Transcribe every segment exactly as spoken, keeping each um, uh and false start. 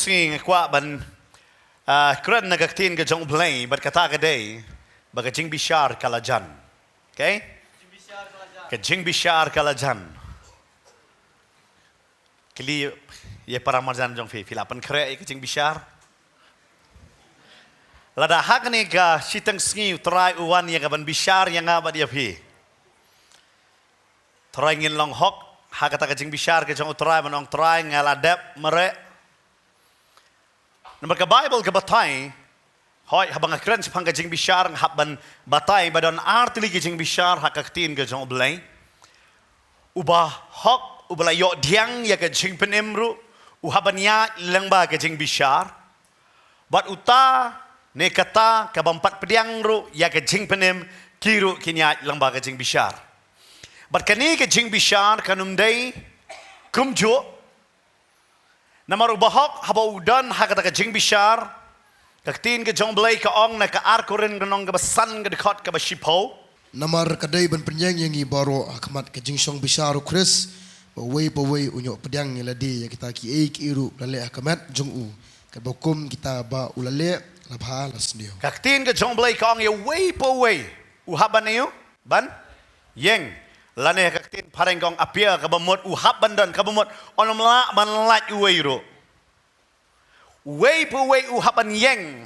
Sngi nga kwah ban, ah, kren na ka ktien ka jong U Blei, bad kata ka dei ba ka jingbishar ka la jan. Okay? Ka jingbishar ka la jan. Kylli ïa para marjan jong phi, phi la pynkhreh ïa ka jingbishar? Lada ha kane ka shiteng sngi U Trai u wan ïa ka ban bishar ïa nga bad ïa phi, Trai, ngin long hok ha kata ka jingbishar ka jong U Trai, ban ong, Trai, nga la dep mareh. Namar ka Baibl ka batai, hooid, haba nga kren shaphang ka jingbishar, nga hap ban batai ba don ar tylli ki jingbishar ha ka ktien ka jong U Blei. Uba hok, uba la ïoh pdiang ïa ka jingpynim ruh, u hap ban ïaid lyngba ka jingbishar. Bad uta ne kata ka bym pat pdiang ruh ïa ka jingpynim, ki ruh kin ïaid lyngba ka jingbishar. Bad kane ka jingbishar kan ym dei kumjuh. Namar uba hok haba u don ha kata ka jingbishar, ka ktien ka jong U Blei ka ong na ka Ar Korinth ka lynnong kaba san ka dkhot kaba shiphew. Namar ka dei ban pynïeng ïa ngi baroh ha khmat ka jingshong bishar U Khrist, ba uwei pa uwei un ïoh pdiang ïa lade ïa kita kiei kiei ruh ba la leh ha ka met jong u, katba kum kita ba u la leh la bha la sniew. Ka ktien ka jong U Blei ka ong ïa uwei pa uwei u hap ban ïoh ban ïeng. Lane ka ktien phareng ka ong appear, kaba mut u hap ban don, kaba mut un ym lah ban lait uwei ruh. Uwei pa uwei u hap ban ïeng.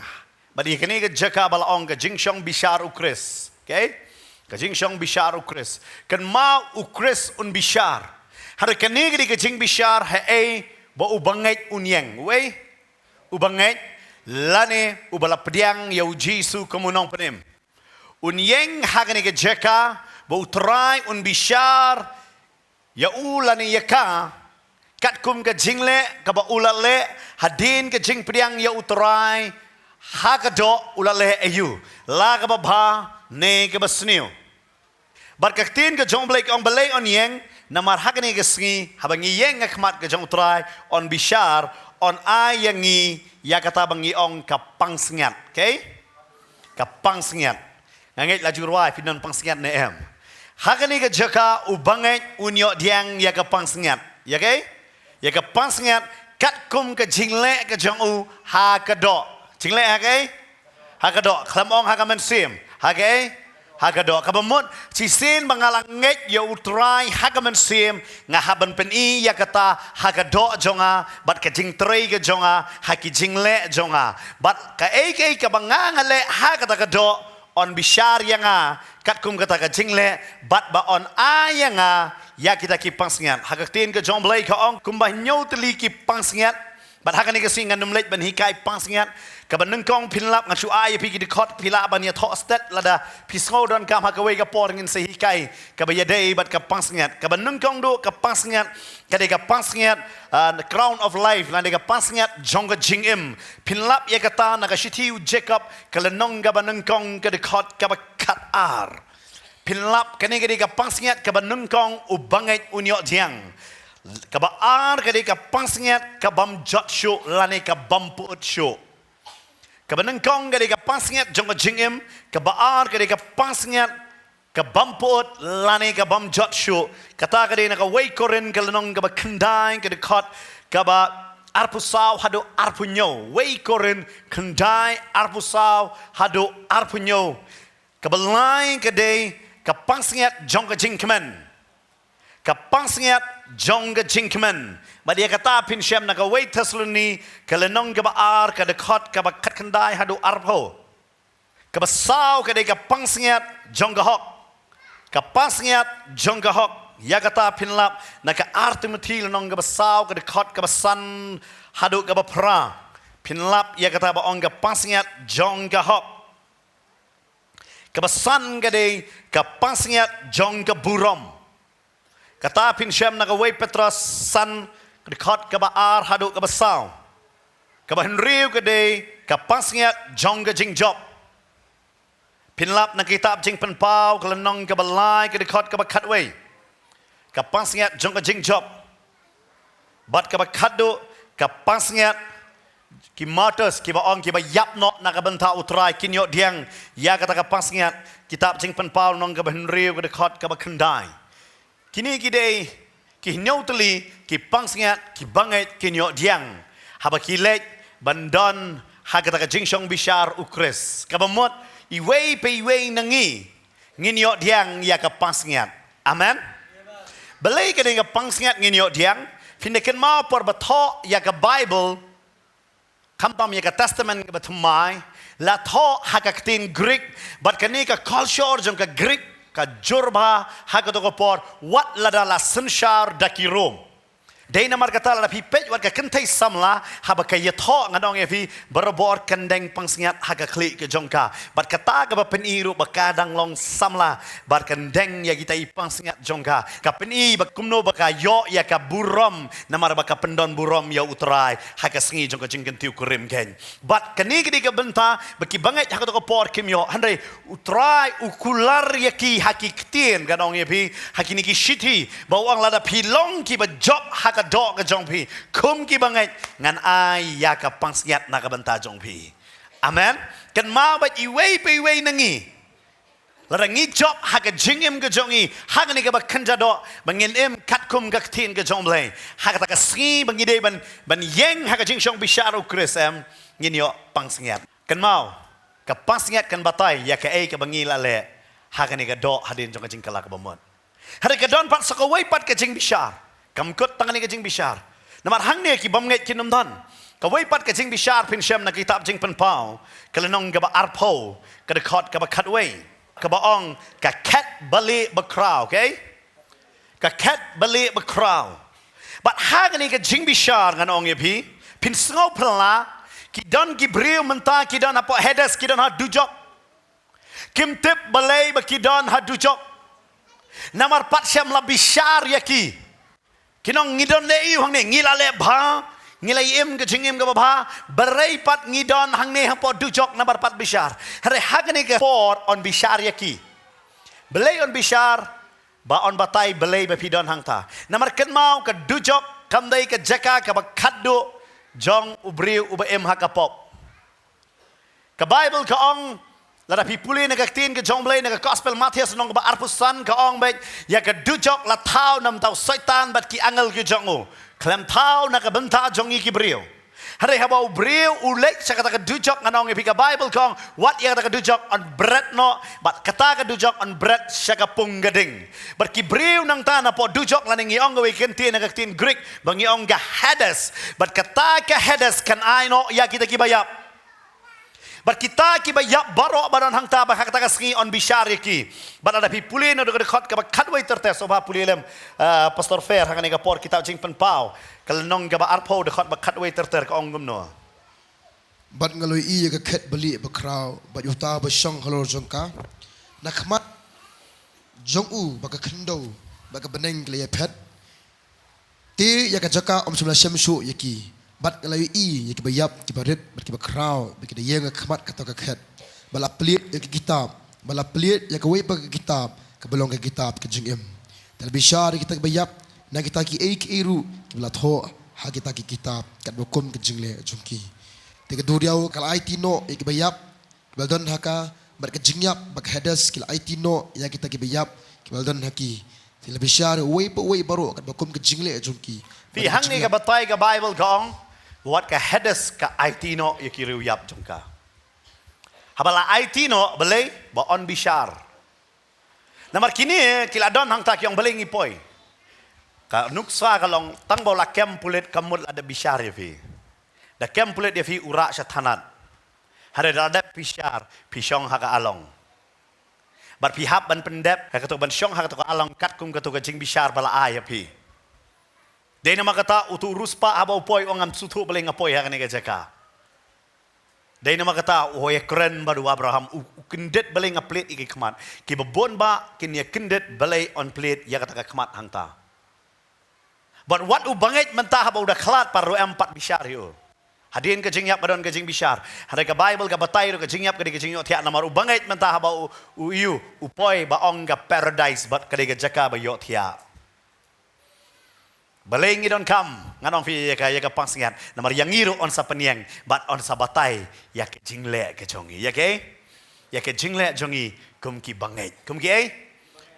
Bad ïa kane ka jaka ba la ong ka jingshong bishar U Khrist. Okay? Ka jingshong bishar U Khrist. Kynmaw U Khrist un bishar. Hynrei kane ka dei ka jingbishar haei ba u bangeit un ïeng. Uei? U bangeit lane uba la pdiang ïa U Jisu kum u nongpynim. Un ïeng ha kane ka jaka ba U Trai un bishar ïa u lane ïa ka, katkum ka jingleh kaba u la leh hadien ka jingpdiang ïa U Trai, ha ka doh u la leh aïu, la kaba bha ne kaba sniew. Bad ka ktien ka jong U Blei ka ong balei un ïeng, namar ha kane ka sngi haba ngi ïeng ha khmat ka jong U Trai, un bishar, un ai ïa ngi ïa kata ba ngi ong ka pansngiat, okay? Ka pansngiat. Nga ngeit la ju rwai phi don pansngiat ne em. Ha kane ka jaka u bangeit un ïoh pdiang ïa ka pansngiat. Ïa kaei? Ïa ka pansngiat katkum ka jingleh ka jong u ha ka doh. Jingleh ha kaei? Ha ka doh. Khlem ong ha ka mynsiem. Ha kaei? Ha ka doh. Kaba mut, shisien ba nga la ngeit ïa U Trai ha ka mynsiem, nga hap ban pyni ïa kata ha ka doh jong nga, bad ka jingtrei ka jong nga ha ki jingleh jong nga. Bad kaei kaei kaba nga nga leh ha kata ka doh, un bishar ïa nga katkum kata ka jingleh, bad ba un ai ïa nga ïa kita ki pansngiat. Ha ka ktien ka jong U Blei ka ong kumba hynñiew tylli ki pansngiat. Bad ha kane ka sngi ngan ym leit ban hikai pansngiat. Kaba nyngkong phin lap, nga shu ai ïa phi ki dkhot, phi lah ban ïathoh stet lada phi sngew donkam, ha kawei ka por ngin sa hikai kaba ïadei bad ka pansngiat. Kaba nyngkong duh ka pansngiat ka dei ka pansngiat, ah, crown of life, lane ka pansngiat jong ka jingim. Phin lap ïa kata na ka shithi u Jakob ka lynnong kaba nyngkong ka dkhot kaba khatar. Phin lap, kane ka dei ka pansngiat kaba nyngkong u bangeit un ïoh pdiang. Kaba ar ka dei ka pansngiat ka bym jot shuh lane ka bym pyut shuh. Kaba nyngkong ka dei ka pansngiat jong ka jingim, kaba ar ka dei ka pansngiat ka bym pyut lane ka bym jot shuh. Kata ka dei na kawei Korinth ka lynnong kaba khyndai ka dkhot kaba arphew saw haduh arphew hynñiew. Wei Korinth khyndai arphew saw haduh arphew hynñiew. Kaba lai ka dei ka pansngiat jong ka jingkmen. Ka pansngiat jong ka jingkmen. Bad ïa kata phin shem na kawei Thessaloni ka lynnong kaba ar ka dkhot kaba khatkhyndai haduh arphew. Kaba saw ka dei ka pansngiat jong ka hok. Ka pansngiat jong ka hok. Ïa kata phin lap na ka Ar Timothi lynnong kaba saw ka dkhot kaba san haduh kaba phra. Phin lap ïa kata ba ong ka pansngiat jong ka hok. Kaba san ka dei ka pansngiat jong ka burom. Kata phin shem na kawei Petros san ka dkhot kaba ar haduh kaba saw. Kaba hynriew ka dei ka pansngiat jong ka jingjop. Phin lap na kitab Jingpynpaw ka lynnong kaba lai ka dkhot kaba khatwei. Ka pansngiat jong ka jingjop. Bad kaba khatduh ka pansngiat, ki martyrs, kiba ong kiba ïap noh na ka bynta U Trai, kin ïoh pdiang ïa kata ka pansngiat. Kitab Jingpynpaw lynnong kaba hynriew ka dkhot kaba khyndai. Kine ki dei ki hynñiew tylli ki pansngiat kiba ngeit kin ïoh pdiang. Haba ki leit ban don ha kata ka jingshong bishar u Khrist, kaba mut iwei pa iwei na ngi ngin ïoh pdiang ïa ka pansngiat. Amen. Balei kane ka pansngiat ngin ïoh pdiang? Phin da kynmaw por ba thoh ïa ka Bible, khamtam ïa ka Testament kaba thymmai, la thoh ha ka ktien Greek, bad kane ka culture jong ka Greek ka jur bha ha kato ka por, wat lada la synshar da ki Rom. Dei namar kata lada phi peit wat ka kynthei samla, haba ka ïathoh, ngan ong ïa phi, barabor kan deng pansngiat ha ka khlieh ka jong ka. Bad kata kaba pyni ruh ba ka dang long samla, bad kan deng ïa kita i pansngiat jong ka. Ka pyni ba kumno ba ka ïoh ïa ka burom, namar ba ka pyndon burom ïa U Trai ha ka sngi jong ka jingkyntiew kurim keiñ. Bad kane ka dei ka bynta ba ki bangeit ha kato ka por kim ïoh. Hynrei U Trai u kular ïa ki ha ki ktien, ngan ong ïa phi, ha kine ki shithi, ba u ong lada phi long kiba jop ha ka doh ka jong phi kum ki bangeit, ngan ai ïa ka pansngiat na ka bynta jong phi. Amen. Kynmaw ba iwei pa iwei na ngi, lada ngi jop ha ka jingim ka jong ngi ha kane kaba kynja doh, ba ngin im katkum ka ktien ka jong U Blei, ha kata ka sngi ba ngi dei ban, ban ïeng ha ka jingshong bishar u Khrist, em, ngin ïoh pansngiat. Kynmaw, ka pansngiat kan batai ïa kaei kaba ngi la leh ha kane ka doh hadien jong ka jingkylla kaba mut. Hynrei ka don pat sa kawei pat ka jingbishar. Kam kut tang kane ka jingbishar. Namar hangne ki bym ngeit kin ym don. Kawei pat ka jingbishar phin shem na kitab Jingpynpaw, ka lynnong kaba arphew, ka dkhot kaba khatwei, kaba ong ka khet balieh bakhraw, okay? Ka khet balieh bakhraw. Bad ha kane ka jingbishar, ngan ong ïa phi, phin sngew phylla, ki don ki briew mynta ki don hapoh Hades, ki don ha dujok. Kim tip balei ba ki don ha dujok. Namar pat shym la bishar ïa ki. Kin ong ngi don leh aïu hangne, ngi la leh bha, ngi la im ka jingim kaba bha, balei pat ngi don hangne hapoh dujok, namar pat bishar. Hynrei ha kane ka por yn bishar ïa ki. Balei yn bishar? Ba yn batai balei ba phi don hangta. Namar kynmaw, ka dujok kam dei ka jaka kaba khatduh jong u briew uba im ha ka pop. Ka Bible ka ong, lada phi pule na ka ktien ka jong U Blei, na ka Gospel Mathaios lynnong kaba arphew san, ka ong beit, ïa ka dujok la thaw na bynta u Soitan bad ki angel ki jong u, khlem thaw na ka bynta jong ngi ki briew. Hynrei haba u briew u leit sha kata ka dujok, ngan ong ïa phi, ka Bible ka ong, wat ïa kata ka dujok yn bret noh, bad kata ka dujok yn bret sha ka pung ka ding. Bad ki briew nangta napoh dujok, lane ngi ong kawei ka kyntien na ka ktien Greek ba ngi ong ka Hades. Bad kata ka Hades kan ai noh ïa kita kiba ïap. Bad kita kiba ïap baroh ba don hangta, ba ha kata ka sngi yn bishar ïa ki. Bad lada phi pule na ka dkhot kaba khatwei ter ter, sngewbha pule lem, ah, Pastor Fer, ha kane ka por, kitab Jingpynpaw, ka lynnong kaba arphew, dkhot ba khatwei ter ter, ka ong kumno? Bad nga la ïohi ïa ka khet balieh bakhraw bad uta uba shong halor jong ka, na khmat jong u ba ka khyndew bad ka bneng ki la ïaphet. Te ïa ka jaka ym shym la shem shuh ïa ki. Bad nga la ïohi ïa kiba ïap, kiba rit bad kiba khraw, ba ki da ïeng ha khmat kata ka khet, ba la plied ïa ka kitab, ba la plied ïa kawei pat ka kitab, kaba long ka kitab ka jingim. Te la bishar ïa kita kiba ïap na kita kiei kiei ruh kiba la thoh ha kita ki kitab, katba kum ka jingleh jong ki. Te ka duriaw ka la aiti noh ïa kiba ïap kiba la don ha ka, bad ka jingïap bad ka Hades ki la aiti noh ïa kita kiba ïap kiba la don ha ki. Te la bishar uwei pa uwei baroh katba kum ka jingleh jong ki. Phi, bad ka hangne jingleh ka batai ka Bible ka ong, wat ka Hades ka aiti noh ïa ki riewïap jong ka. Haba la aiti noh, balei? Ba yn bishar. Namar kine ki la don hangta, ki ong balei ngi poi. Ka nuksa ka long, tang ba u la kem pulit kam mut la dep bishar ïa phi. Da kem pulit ïa phi u rah sha thanat. Hynrei da la dep bishar, phi shong ha ka along. Bad phi hap ban pyndep ha kato, ban shong ha kato ka along katkum kato ka jingbishar ba la ai ha phi. Dei namar kata uto u riewspah haba u poi u ong ngam sngewthuh balei nga poi ha kane ka jaka. Dei namar kata u Hoi, u kren bad u Abraham, u, u kyndit balei nga plied ïa ki khmat. Kiba bun bah kin ïa kyndit balei yn plied ïa kata ka khmat hangta. Bad wat u bangeit mynta haba u da khlad pat ruh em pat bishar ïa u. Hadien ka jingïap ba don ka jingbishar. Hynrei ka Bible ka batai ruh ka jingïap ka dei ka jingïohthiah, namar u bangeit mynta haba u, u ïoh, u poi ba ong ka paradise bad ka dei ka jaka ba ïohthiah. Balei ngi donkam, ngan ong phi, ïa ka, ïa ka pansngiat. Namar ïa ngi ruh yn sa pynïeng bad yn sa batai ïa ka jingleh ka jong ngi. Ïa ka, ïa ka jingleh jong ngi kum ki bangeit. Kum kiei?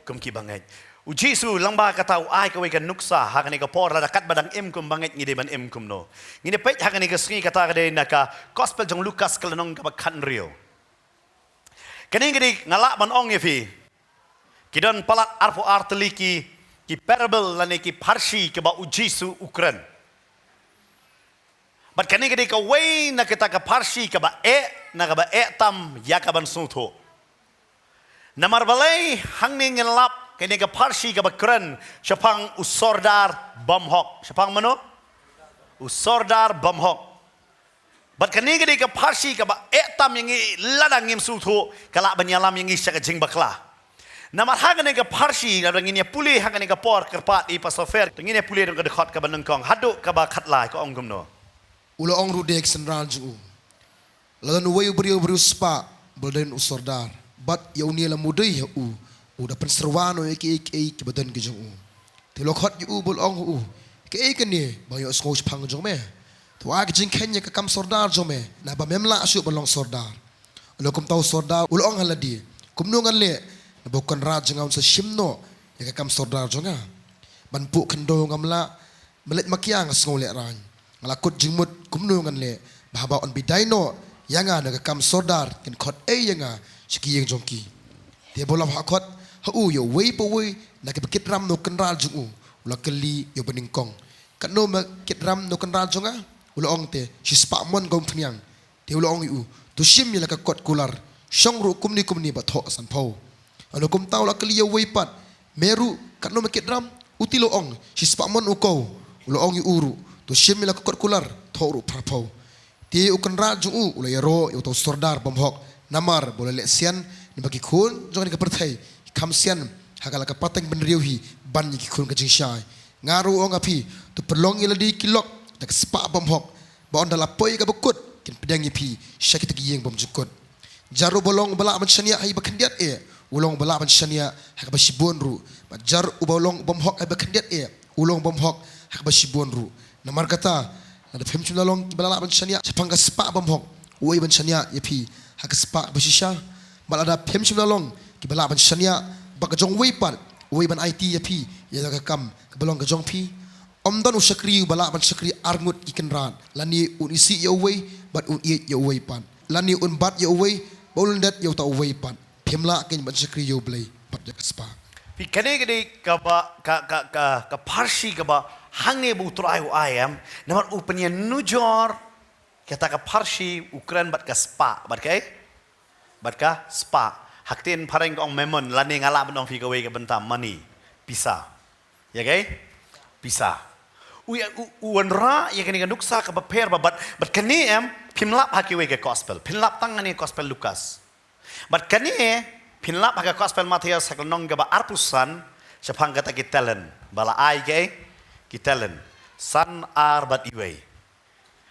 Kum ki bangeit. U Jisu lyngba kata u ai kawei ka nuksa ha kane ka por, lada katba dang im kum bangeit ngi dei ban im kumno. Ngin ïa peit ha kane ka sngi, kata ka dei na ka Gospel jong u Lukas ka lynnong kaba khathynriew. Kane ka dei, nga lah ban ong ïa phi, ki don palat arphew ar tylli ki, ki parable lane ki pharshi kaba u Jisu u kren. Bad kane ka dei kawei na kita ka pharshi kaba eh, na kaba eh tam ïa ka ban sngewthuh. Namar balei hangne ngin lap kane ka pharshi kaba kren shaphang u sordar bymhok. Shaphang mano? U sordar bymhok. Bad kane ka dei ka pharshi kaba eh tam ïa ngi lada ngim sngewthuh, ka lah ban ïalam ïa ngi sha ka jingbakla. Namar ha kane ka pharshi, lada ngin ïa pule ha kane ka por kyrpad i Pastor Fer, ngin ïa pule na ka dkhot kaba nyngkong haduh kaba khatlai, ka ong kumno? U la ong ruh de ha ki synran jong u, la don uwei u briew, briew spah, ba la don u sordar. Bad ïa une la mudui ha u, u da pynsyrwa noh ïa kiei kiei kiba don ki jong u. Te u la khot ïa u bad u la ong ha u, kaei kane ba nga ïohsngew shaphang jong me? To ai ka jingkheiñ ïa ka kam sordar jong me, naba mem lah shuh ban long sordar. U la, kumta u sordar u la ong ha lade, kumno ngan leh, naba u kynrad jong nga un sa shim noh ïa ka kam sordar jong nga? Ban puh khyndew ngam lah, ban leit makia nga sngew lehraiñ. Nga la kut jingmut kumno ngan leh, ba haba yn bidai noh ïa nga na ka kam sordar, kin khot ei ïa nga sha ki ïing jong ki? Te ba u la wad khot ha u ïa uwei pa uwei na kiba kit ram na u kynrad jong u, u la kylli ïa uba nyngkong, katno me kit ram na u kynrad jong nga? U la ong te, shispah mon ka umphniang. Te u la ong ïa u, to shim ïa la ka kot kular, shong ruh kumne kumne bad thoh sanphew. Hynrei kumta u la kylli ïa uwei pat, me ruh katno me kit ram? U te u la ong, shispah mon u khew. U la ong ïa u ruh, to shim ïa la ka kot kular, thoh ruh phraphew. Te u kynrad jong u u la ïaroh ïa uta u sordar bymhok, namar ba u la leh sian, naba ki khun jong kane ka pyrthei ki kham sian ha ka la ka pateng bynriew hi ban ïa ki khun ka jingshai. Nga ruh ong ha phi, to pynlong ïa lade ki lok da ka spah bymhok, ba ynda la poi kaba kut, kin pdiang ïa phi sha kita ki ïing bymjukut. Jar uba long uba lah ban shaniah ha iba khyndiat eh, u long uba lah ban shaniah ha kaba shibun ruh. Bad jar uba long u bymhok ha iba khyndiat eh, u long bymhok ha kaba shibun ruh. Namar kata, lada phim shym la long kiba la lah ban shaniah shaphang ka spah bymhok, uei ban shaniah ïa phi ha ka spah kaba shisha? Bad lada phim shym la long kiba lah ban shaniah bad ka jong uwei pat, uei ban aiti ïa phi ïa la ka kam kaba long ka jong phi? Ym don u shakri uba lah ban shakri ar ngut ki kynrad, lane un isih ïa uwei bad un ïeit ïa uwei pat, lane un bat ïa uwei bad un lyndet ïa uta uwei pat. Phim lah kein ban shakri ïa U Blei bad ïa ka spah. Phi, kane ka dei kaba, ka, ka, ka, ka pharshi kaba hangne ba U Trai u ai, em, namar u pynïanujor kata ka pharshi u kren bad ka spah, bad kaei? Bad ka spah. Ha ktien phareng ka ong mammon, lane nga lah ban ong phi kawei ka bynta, money, pisa. Ïa kaei? Pisa. U, u, u wanrah ïa kane ka nuksa kaba pher bha, bad, bad kane, em, phim lap ha kiwei ka gospel. Phim lap tang ha kane ka gospel Lukas. Bad kane phin lap ha ka gospel Mathaios ha ka lynnong kaba arphew san, shaphang kata ki talent. Ba la ai kaei? Ki talent. San, ar bad iwei.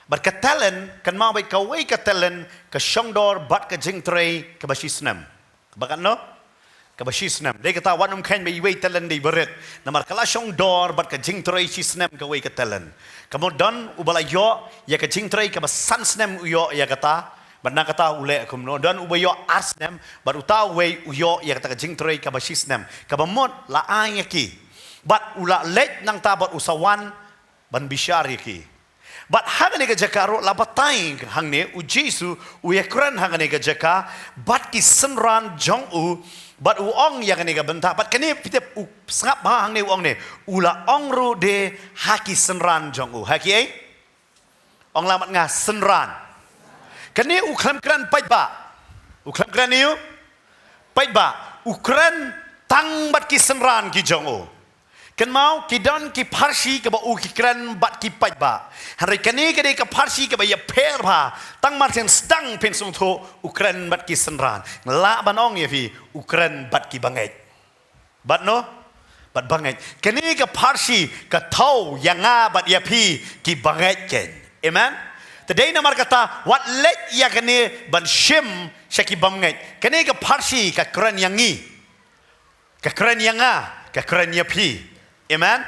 Bad ka talent, kynmaw ba kawei ka talent ka shongdor bad ka jingtrei kaba shisnem. Kaba katno? Kaba shisnem. Dei kata wat nym kheiñ ba iwei talent dei barit. Namar ka la shongdor bad ka jingtrei shisnem kawei ka talent. Ka mut don uba la ïoh ïa ka jingtrei kaba san snem, u ïoh ïa kata. Bad na kata u leh kumno? Don uba ïoh ar snem, bad uta uwei u ïoh ïa kata ka jingtrei kaba shisnem. Kaba mut la ai ïa ki. Bad u la leit nangta bad u sa wan ban bishar ïa ki. Bad ha kane ka jaka ruh la batai hangne, U Jisu u ïakren ha kane ka jaka bad ki synran jong u, bad u ong ïa kane ka bynta, bad kane phi tip, u sngap bha hangne, u ong ne, u la ong ruh de ha ki synran jong u. Ha kiei? Ong lang bad nga, synran. Kane u khlem kren paidbah. U khlem kren ïa u paidbah. U kren tang bad ki synran ki jong u. Kynmaw, ki don ki pharshi kaba u ki kren bad ki paidbah. Hynrei kane ka dei ka pharshi kaba ïapher bha. Tang mar shen sdang phin sngewthuh, u kren bad ki synran. Nga lah ban ong ïa phi, u kren bad ki bangeit. Bad no? Bad bangeit. Kane ka pharshi ka thew ïa nga bad ïa phi ki bangeit kein. Amen? Te dei namar kata, wat leit ïa kane ban shim sha ki bymngeit. Kane ka pharshi ka kren ïa ngi. Ka kren ïa nga, ka kren ïa phi. Amen?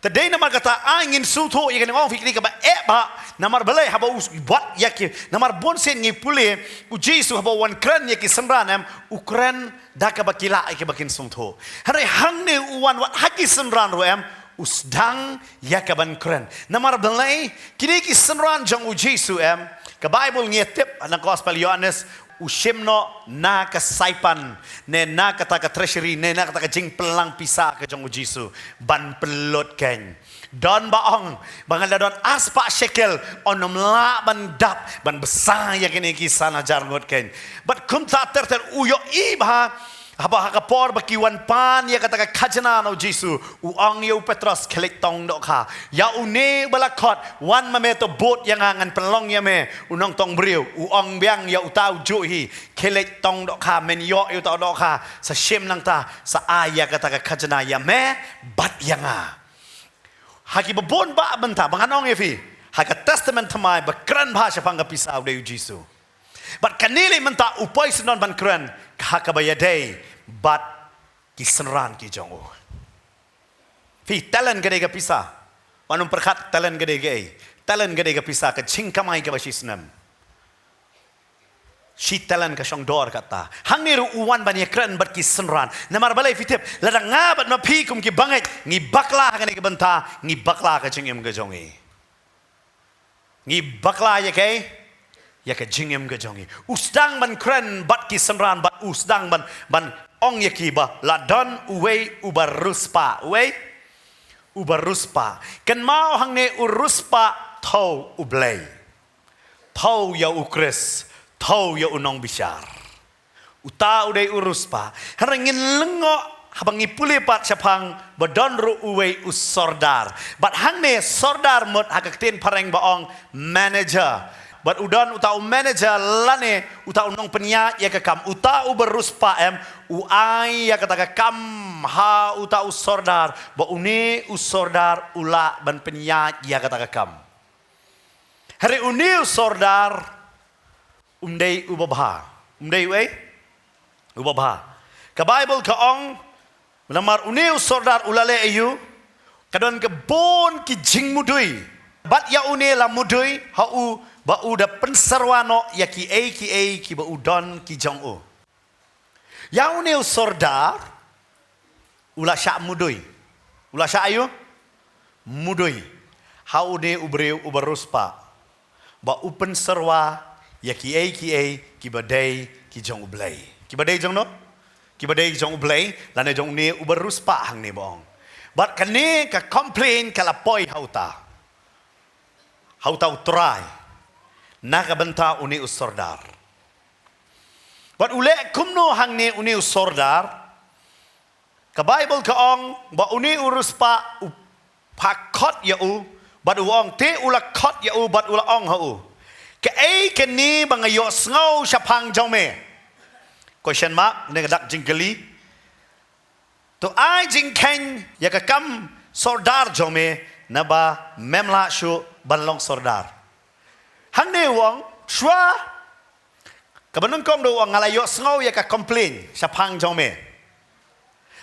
Te dei namar kata ai ngin sngewthuh ïa kane, ong phi, kane kaba eh bha. Namar balei? Haba u wat ïa ki, namar bun sien ngi pule, u Jisu haba u wan kren ïa ki synran em, u kren da kaba ki lah ïa kaba kin sngewthuh. Hynrei hangne u wan wat ha ki synran ruh em, u sdang ïa kaban kren. Namar balei? Kine ki synran jong u Jisu em, ka Baibl ngi tip na gospel Ïoannis, u shim noh na ka saipan, ne na kata ka treasury, ne na kata ka jingpynlang pisa ka jong u Jisu, ban pynlut keiñ. Don ba ong ba ngan da don arspah shekel, un ym lah ban dap ban bsa ïa kine ki san hajar ngut keiñ. Bad kumta ter ter u ïohi bha, haba ha ka por ba ki wan pan ïa kata ka khajna na u Jisu, u ong ïa u Petros, khie leit tong dohkha. Ïa une uba la khot, wan ma me to bud ïa nga, ngan pynlong ïa me u nongtong briew. U ong biang ïa uta u juh hi, khie leit tong dohkha, men ïoh ïa uta u dohkha, sa shim nangta, sa ai ïa kata ka khajna ïa me bad ïa nga. Ha kiba bun bah bynta, ba ngan ong ïa phi, ha ka Testament Thymmai ba kren bha shaphang ka pisa u dei u Jisu. Bad kane lei mynta u poi syndon ban kren ha kaba ïadei bad ki synran ki jong u. Phi, talent ka dei ka pisa. Wat nym pyrkhat talent ka dei kaei. Talent ka dei ka pisa, ka jingkamai kaba shi snem. Shi talent ka shong dor kata. Hangne ruh u wan ban ïakren bad ki synran. Namar balei phi tip, lada nga bad ma phi kum ki bangeit ngi bakla ha kane ka bynta, ngi bakla ka jingim ka jong ngi. Ngi bakla ïa kaei? Ïa ka jingim ka jong ngi. U sdang ban kren bad ki synran bad u sdang ban, ban ong ïa ki ba la don uwei uba riewspah. Uwei uba riewspah. Kynmaw hangne u riewspah thew u Blei. Thew ïa u Khrist, thew ïa u nongbishar. Uta u dei u riewspah. Hynrei ngin lyngngoh haba ngi pule pat shaphang ba don ruh uwei u sordar. Bad hangne sordar mut ha ka ktien phareng ba ong manager. Bad u don uta u manager lane uta u nongpynïaid ïa ka kam. Uta uba riewspah em, u ai ïa kata ka kam ha uta u sordar, ba une u sordar u lah ban pynïaid ïa kata ka kam. Hynrei une u sordar um dei uba bha. Um dei uei? Uba bha. Ka Baibl ka ong, namar une u sordar u la leh aïu? Ka don ka bun ki jingmudui. Bad ïa une la mudui ha u ba u da pynsyrwa noh ïa kiei kiei kiba u don ki jong u. Ïa une u sordar u la shah mudui. U la shah aïu? Mudui ha une u briew uba riewspah, ba u pynsyrwa ïa kiei kiei kiba dei ki jong u Blei. Kiba dei jong no? Kiba dei jong u Blei, lane jong une uba riewspah hangne ba ong. Bad kane ka complain ka la poi ha uta, ha uta u trai, na ka bynta une u sordar. Bad u leh kumno hangne une u sordar? Ka Baibl ka ong ba une u riewspah u pha khot ïa u, bad u ong, te u la khot ïa u bad u la ong ha u, kaei kane ba nga ïohsngew shaphang jong me? Question mark, ne ka dak jingkylli. To ai jingkheiñ ïa ka kam sordar jong me, naba mem lah shuh ban long sordar. Hangne u ong, shuwa kaba nyngkong da u ong, nga la ïohsngew ïa ka complain shaphang jong me.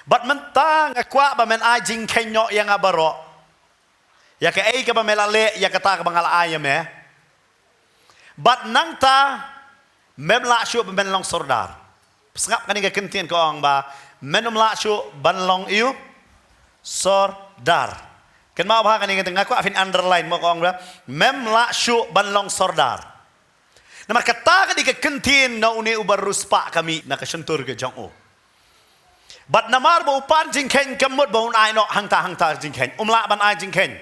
Bad mynta nga kwah ba men ai jingkheiñ noh ïa nga baroh, ïa kaei kaba me la leh, ïa kata kaba nga la ai ïa me. Bad nangta mem lah shuh ba men long sordar. Sngap kane ka kyntien ka ong ba men ym lah shuh ban long aïu? Sordar. Kynmaw bha kane ka kyntien, nga kwah phin underline mo, ka ong ba mem lah shuh ban long sordar. Namar kata ka dei ka kyntien na une uba riewspah ka mih na ka shyntur ka jong u. Bad namar ba u pan jingkheiñ, kam mut ba un ai noh hangta hangta jingkheiñ. Um lah ban ai jingkheiñ.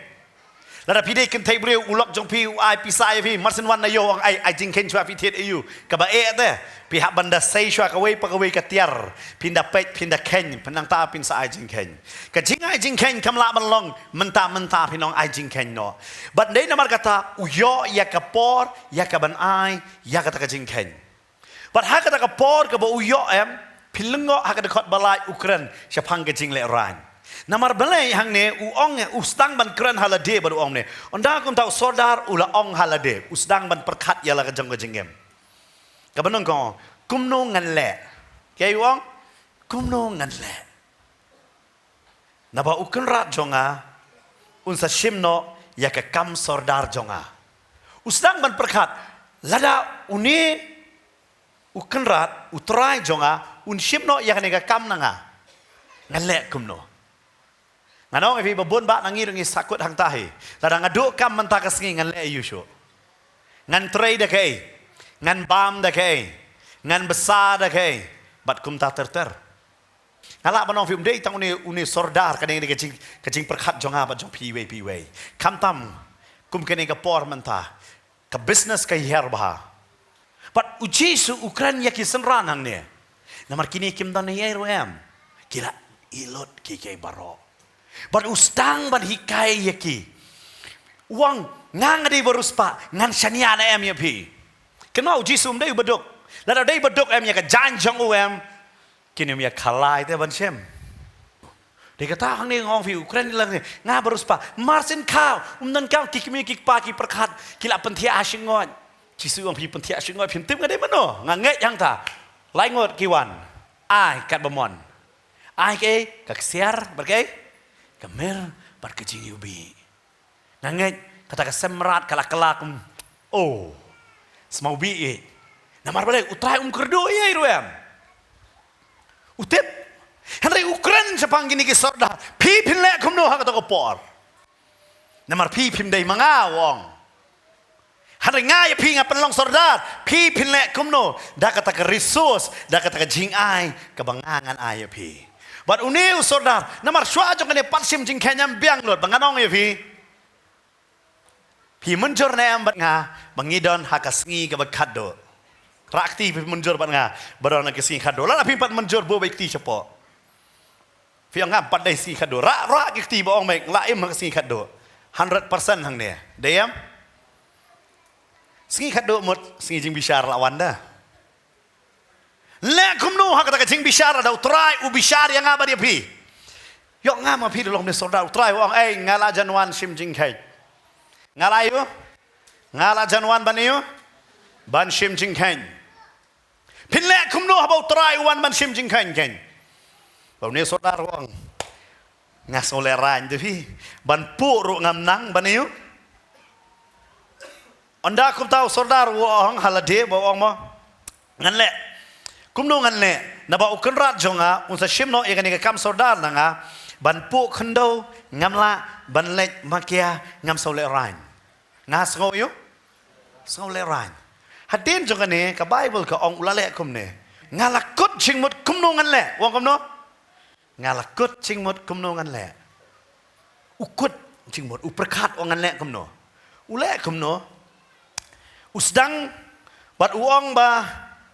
Lada phi dei kynthei briew, u lok jong phi u ai pisa ïa phi, mar shen wan na ïew, ong ai, ai jingkheiñ shuwa, phi thied aïu? Kaba eh te, phi hap ban da sei shuwa kawei pa kawei ka tiar, phin da peit, phin da kheiñ, phin nangta phin sa ai jingkheiñ. Ka jingai jingkheiñ kam lah ban long mynta mynta, phin ong ai jingkheiñ noh. Bad dei namar kata u ïoh ïa ka por ïa kaban ai ïa kata ka jingkheiñ. Bad ha kata ka por kaba u ïoh em, phin lyngngoh ha ka dkhot ba lai u kren shaphang ka jinglehrain. Namar balei hangne u ong, u sdang ban kren ha lade bad u ong ne. Ynda kumta u sordar u la ong ha lade, u sdang ban pyrkhat ïa la ka jong ka jingim. Kaba nyngkong, kumno ngan leh? Kaei u ong? Kumno ngan leh? Naba u kynrad jong nga un sa shim noh ïa ka kam sordar jong nga. U sdang ban pyrkhat, lada une u Kynrad, u Trai jong nga, un shim noh ïa kane ka kam na nga, ngan leh kumno? Ngan ong ïa phi ba bun bah na ngi ruh ngi sahkut hangta hi. Lada nga duh kam mynta ka sngi ngan leh aïu shuh? Ngan trei da kaei? Ngan bam da kaei? Ngan bsa da kaei? Bad kumta ter ter. Nga lah ban ong ïa phi, ym dei tang une, une sordar, kane ka dei ka jing, ka jingpyrkhat jong nga bad jong phi iwei pa iwei. Khamtam kum kane ka por mynta, ka business ka hiar bha. Bad u Jisu u kren ïa ki synran hangne. Namar kine kim don ei ruh em. Ki la ïeh lut kiei kiei baroh. Bad u sdang ban hikai ïa ki. U ong, nga nga dei ba riewspah, ngan shaniah ne em ïa phi? Kynmaw, u Jisu um dei u baduk. Lada dei baduk em, ïa ka jaiñ jong u em, kin ym ïa khalai te ban shim. Dei kata hangne nga ong ïa phi, u kren lang ne, nga ba riewspah. Mar shen khaw, um don kam, ki kmie ki kpa ki pyrkhat, ki la pynthiah ha shngoit. Jisu u ong, phi pynthiah ha shngoit, phim tip nga dei mano. Nga ngeit hangta. Lai ngut ki wan. Ai katba mon. Ai kaei, ka ksiar, bad kaei, ka myrrh, bad ka jingiwbih. Nga ngeit kata ka sem mrad ka la kylla kum, oh, sngewbha ïeit. Namar balei? U Trai um kyrduh ïa i ruh em. U tip. Hynrei u kren shaphang kine ki sordar. Phi phin leh kumno ha kata ka por? Namar phi phim dei ma nga, u ong. Hynrei nga ïa phi nga pynlong sordar. Phi phin leh kumno da kata ka resource, da kata ka jingai kaba nga ngan ai ïa phi? Bad une u sordar, namar shuwa jong kane pat shim jingkheiñ em, biang lut ba ngan ong ïa phi. Phi mynjur ne em bad nga ba ngi don ha ka sngi kaba khatduh? Rah kti phi mynjur bad nga ba don ha ka sngi khatduh. Lada phi pat mynjur, buh beit kti shapoh. Phi ong, ngam pat dei sngi khatduh. Rah, rah ki kti ba ong, mei, nga la im ha ka sngi khatduh. Hundred percent hangne. Dei em? Sngi khatduh mut sngi jingbishar la wan da. Leh kumno ha kata ka jingbishar lada u Trai u bishar ïa nga bad ïa phi? Ïoh ngam ma phi da long une sordar, u Trai u ong, ei, nga la jan wan shim jingkheiñ. Nga la ïoh? Nga la jan wan ban ïoh? Ban shim jingkheiñ. Phin leh kumno haba u Trai u wan ban shim jingkheiñ kheiñ? Ba une sordar u ong, nga sngew lehraiñ te phi. Ban puh ruh ngam nang ban ïoh. Ynda kumta u sordar u ong ha lade, ba u ong mo, ngan leh. Kumno ngan leh? Naba u Kynrad jong nga un sa shim noh ïa kane ka kam sordar na nga. Ban puh khyndew ngam lah, ban leit makia ngam sngew lehraiñ. Nga sngew ïoh? Sngew lehraiñ. Hadien jong kane ka Baibl ka ong u la leh kumne. Nga la kut jingmut kumno ngan leh. U ong kumno? Nga la kut jingmut kumno ngan leh. U kut jingmut, u pyrkhat, u ong ngan leh kumno. U leh kumno? U sdang bad u ong ba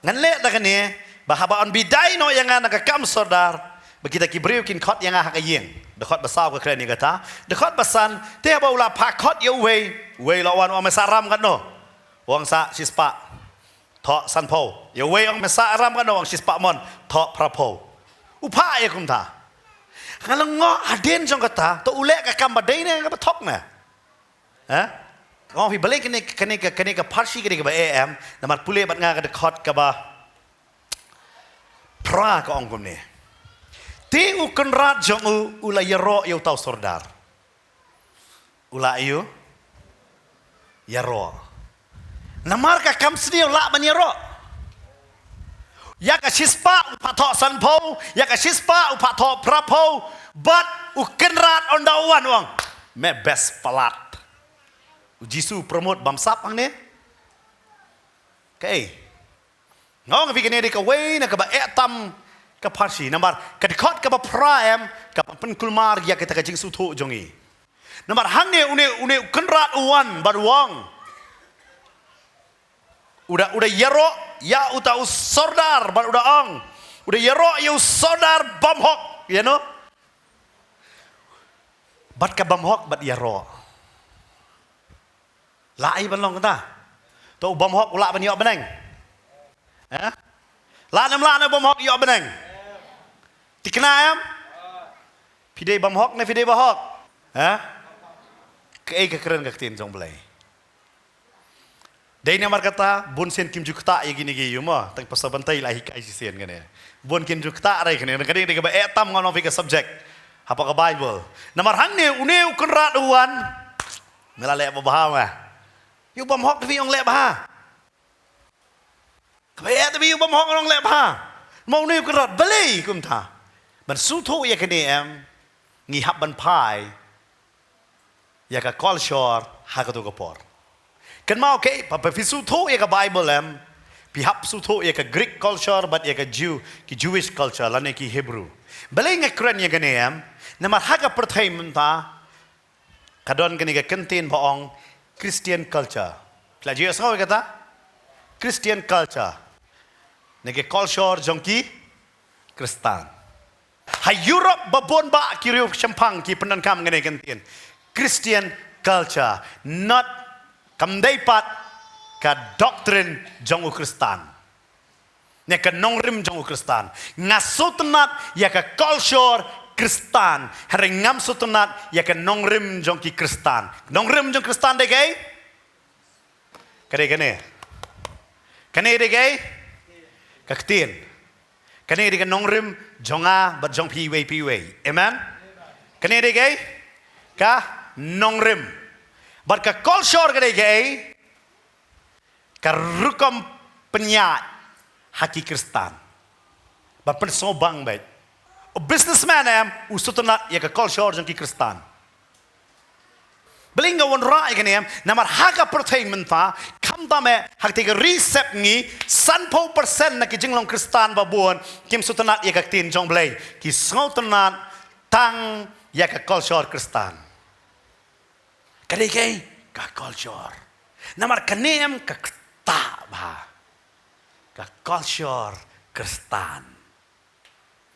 ngan leh da kane, ba haba yn bidai noh ïa nga na ka kam sordar, ba kita ki briew kin khot ïa nga ha ka ïing. Dkhot ba saw ka kren ïa kata. Dkhot ba san, te haba u la phah khot ïa uwei, uwei la wan, u ong, me sah ram katno? U ong, sah shispah. Thoh sanphew. Ïa uwei u ong, me sah ram katno? U ong, shispah mon. Thoh phraphew. U phah ïa kumta. Nga la ong, hadien jong kata, to u leh ka kam ba dei ne kaba thok ne? Ha? Nga ong phi balei kane, kane ka, kane ka pharshi kane kaba eh em, namar pule bad nga ka dkhot kaba phra ka ong kumne. Te u Kynrad jong u, u la ïaroh ïa uta u sordar. U la ïoh? Ïaroh. Namar ka kam sniew lah ban ïaroh. Ïa ka shispah u phah thoh sanphew, ïa ka shispah u phah thoh phraphew, bad u Kynrad ynda u wan u ong, me best palat. U Jisu u promote bymsap hangne? Kaei? Nga ong ïa phi kane dei kawei na kaba eh tam ka pharshi. Namar ka dkhot kaba phra em, kaba pynkulmar ïa kata ka jingsngewthuh jong ngi. Namar hangne une, une u Kynrad u wan bad u ong, u da, u da ïaroh ïa uta u sordar bad u da ong, u da ïaroh ïa u sordar bymhok, ïa no? Bad ka bymhok bad ïaroh. Lah ai ban long kata? To u bymhok u lah ban ïoh bneng? Eh? Lah ne ym lah ne u bymhok ïoh bneng? Thikna em? Phi dei bymhok ne phi dei bahok? Eh? Kaei ka kren ka ktien jong Blei? Dei namar kata bun sien kim ju ktah ïa kine ki ïa mo, tang pastor Bantei la hikai shisien kane. Bun kim ju ktah re kane, kane dei kaba eh tam, nga ong phi, ka subject. Hapoh ka Baibl. Namar hangne une u Kynrad u wan. Me la leh babha ma. Ïa u bym hok te phi ong leh bha. Kaba ïa te phi ïa u bym hok ong leh bha. Ma une u Kynrad balei kumta. Ban sngewthuh ïa kane em. Ngi hap ban phai ïa ka culture ha kato ka por. Kynmaw, okay, ba phi sngewthuh ïa ka Baibl em, phi hap sngewthuh ïa ka Greek culture bad ïa ka Jew, ki Jewish culture lane ki Hebrew. Balei nga kren ïa kane em? Namar ha ka pyrthei mynta ka don kane ka kyntien ba ong Christian culture. Phi la ju ïohsngew ïa kata? Christian culture. Ne ka culture jong ki Khristan. Ha Europe ba bun ba ki riew shemphang ki pyndonkam kane ka kyntien Christian culture, not, kam dei pat ka doctrine jong u Khristan. Ne ka nongrim jong u Khristan. Nga sngewtynnat ïa ka culture Khristan. Hynrei ngam sngewtynnat ïa ka nongrim jong ki Khristan. Nongrim jong Khristan dei kaei? Ka dei kane. Kane dei kaei? Ka ktien. Kane dei ka nongrim jong nga bad jong phi iwei pa iwei. Amen? Kane dei kaei? Ka nongrim. Bad ka culture ka dei kaei? Ka rukom pynïaid ha ki Khristan. Bad pynsngewbang beit. U businessman em, u sngewtynnat ïa ka culture jong ki Khristan. Balei nga wanrah ïa kane em, namar ha ka pyrthei mynta, khamtam eh, ha katei ka ri sepngi, sanphew percent na ki jinglong Khristan ba bun, kim sngewtynnat ïa ka ktien jong Blei, ki sngewtynnat tang ïa ka culture Khristan. Ka dei kaei? Ka culture. Namar kane em ka ktah bha. Ka culture Khristan.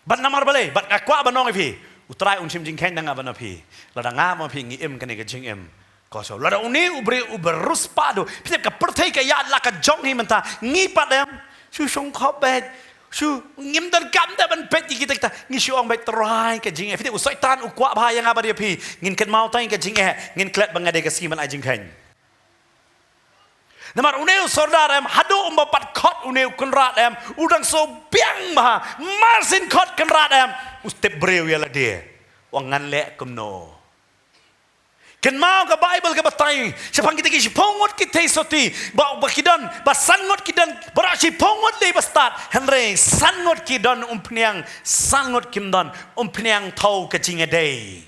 Bad namar balei, bad nga kwah ban ong ïa phi. U Trai un shim jingkheiñ da nga bad na phi. Lada nga bad phi ngi im kane ka jingim. Ka shu lada une u briew u ba riewspah duh. Phi tip ka pyrthei ka ïaid la ka jong hi mynta. Ngi pat em. Shu shong khop beit. Shu ngim donkam da ban peit ïa kita kita. Ngi shu ong beit Trai ka jingeh. Phi tip u Soitan u kwah bha ïa nga bad ïa phi. Ngin kynmaw tang ka jingeh. Ngin klet ba nga dei ka sngi ban ai jingkheiñ. Namar une u sordar em, haduh um ba pat khot une u Kynrad em, u dang shu biang bha, mar syn khot Kynrad em, u tip briew ïa lade. Wan ngan leh kumno. Kynmaw ka Baibl ka batai, shaphang kita ki shiphew ngut ki theisotti, ba, ba ki don, ba san ngut ki don, baroh shiphew ngut dei ba stad, hynrei san ngut ki don umphniang, san ngut kim don umphniang thaw ka jingïadei.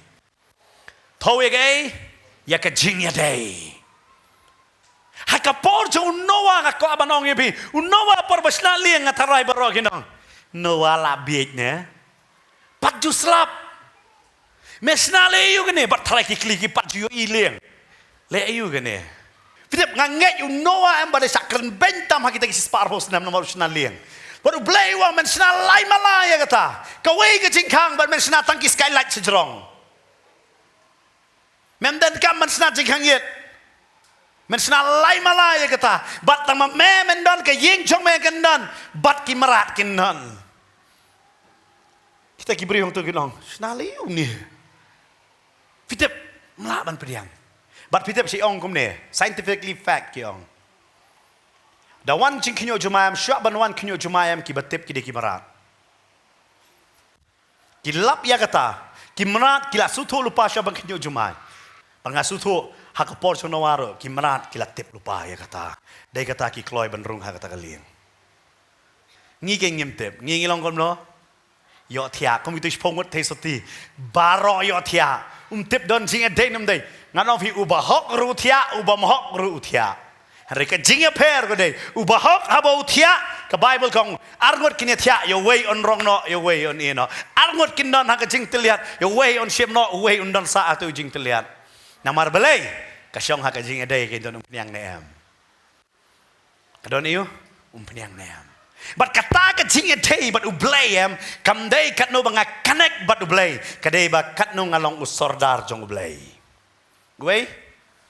Thaw ïa kaei? Ïa ka jingïadei. Ha ka por jong u Noah nga kwah ban ong ïa phi. U Noah por ba shna lieng nga tharai baroh ki nong. Noah la bieit ne. Pat ju slap. Me shna leh aïu kane, bad tharai ki khlieh ki pat ju ïohi lieng. Leh aïu kane. Phi tip nga ngeit u Noah em ba dei shah kren beiñ tam ha kita ki spah arphew snem namar u shna lieng. Bad u Blei u ong men shna lai mala ïa kata. Kawei ka jingkhang bad men shna tang ki skylight shajrong. Mem donkam ban shna jingkhang ïit. Men shna lai mala ïa kata. Bad tang ma me men don ka ïing jong me kan don. Bad ki mrad kin don. Kita ki briew hangto kin ong. Shna leh aïu ne. Phi tip, mlah ban pdiang. Bad phi tip shi ong kumne. Scientifically fact ki ong. Da wan jingkhynñiuh jumai em, shuwa ban wan khynñiuh jumai em, ki ba tip ki dei ki mrad. Ki lap ïa kata, ki mrad ki la sngewthuh lypa shuwa ban khynñiuh jumai. Ba nga sngewthuh ha ka por jong Noah ruh, ki mrad ki la tip lypa ïa kata. Dei kata ki kloi ban rung ha kata ka lieng. Ngi ki ngim tip, ngi ngi long kumno? Ïohthiah, kum itu shiphew ngut theisotti. Baroh ïohthiah. Um tip don jingïadei ne ym dei. Ngan ong phi u bahok ruh u thiah, u bymhok ruh u thiah. Hynrei ka jingïapher ka dei. U bahok haba u thiah, ka Baibl ka ong, arngut kin ïathiah, ïa uwei un rong noh, ïa uwei un ïeh noh. Arngut kin don ha ka jingtylliat, ïa uwei un shim noh, uwei un don sah ha tu jingtylliat. Namar balei, ka shong ha ka jingïadei ka don umphniang ne em. Ka don aïu, umphniang ne em. Bad kata ka jingïadei bad u Blei em, kam dei katno ba nga connect bad u Blei, ka dei ba katno nga long u sordar jong u Blei. Uwei?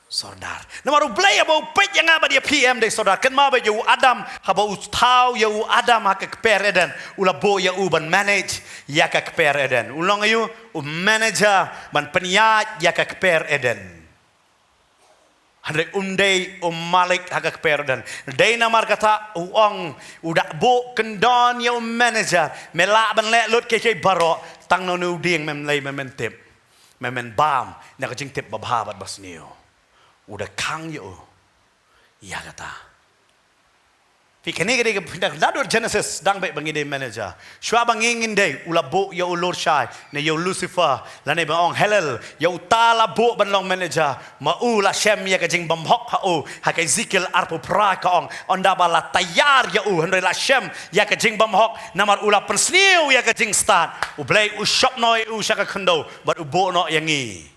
Sordar. Namar u Blei haba u peit ïa nga bad ïa phi em dei sordar. Kynmaw beit ïa u Adam, haba u thaw ïa u Adam ha ka kper Eden. U la buh ïa u ban manage ïa ka kper Eden. U long aïu, u manager ban pynïaid ïa ka kper Eden. Hynrei um dei u malik ha ka kper Eden. Dei namar kata u ong, u da buh kyndon ïa u manager. Me lah ban leh lut kiei kiei baroh. Tang na une u dieng mem lei, mem tip, mem bam na ka jingtip babha bad basniew. U da khang ïa u ïa kata. Phi, kane ka dei ka pyndak naduh Genesis, dang beit ba ngi dei manager. Shuwa ba ngi ngin dei, u la buh ïa u lurshai, ne ïa u Lucifer, lane ba ong Halel, ïa uta la buh ban long manager, ma u la shem ïa ka jingbymhok ha u, ha ka Ezekiel arphew phra ka ong, ynda ba la taiar ïa u, hynrei la shem ïa ka jingbymhok, namar u la pynsniew ïa ka jingstad. U Blei u shop noh ïa u sha ka khyndew, bad u buh noh ïa ngi.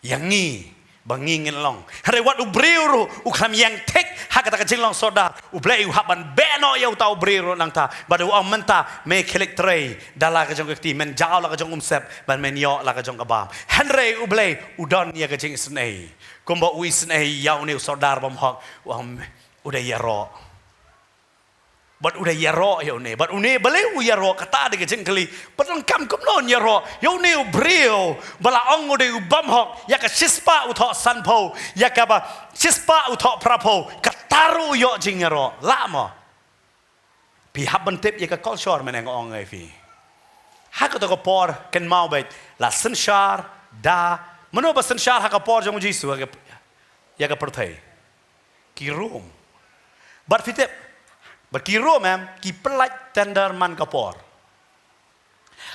Ïa ngi, ba ngi ngin long. Hynrei wat u briew ruh, u khlem ïeng thik, ha kata ka jinglong sordar, u Blei u hap ban beh noh ïa uta u briew ruh nangta, bad u ong mynta, me khlieh trei, da la ka jong ka kti, men jaw la ka jong umsep, bad men ïoh la ka jong ka bam. Hynrei u Blei, u don ïa ka jingisynei. Kumba u isynei, ïa une u sordar bymhok, u ong, u da ïaroh. Bad u da ïaroh ïa une. Bad une balei u ïaroh kata dei ka jingkylli. Bad donkam kumno un ïaroh ïa une u briew ba la ong u dei u bymhok. Ïa ka shispah u thoh sanphew. Ïa kaba shispah u thoh phraphew. Kata ruh u ïoh jingïaroh. Lah mo. Phi hap ban tip ïa ka culture mynne nga ong ïa phi. Ha kato ka por kynmaw beit la synshar da. Mano ba synshar ha ka por jong u Jisu ïa ka, ïa ka pyrthei. Ki Rom. Bad phi tip, bad ki Rom em, ki pyllait tender man ka por.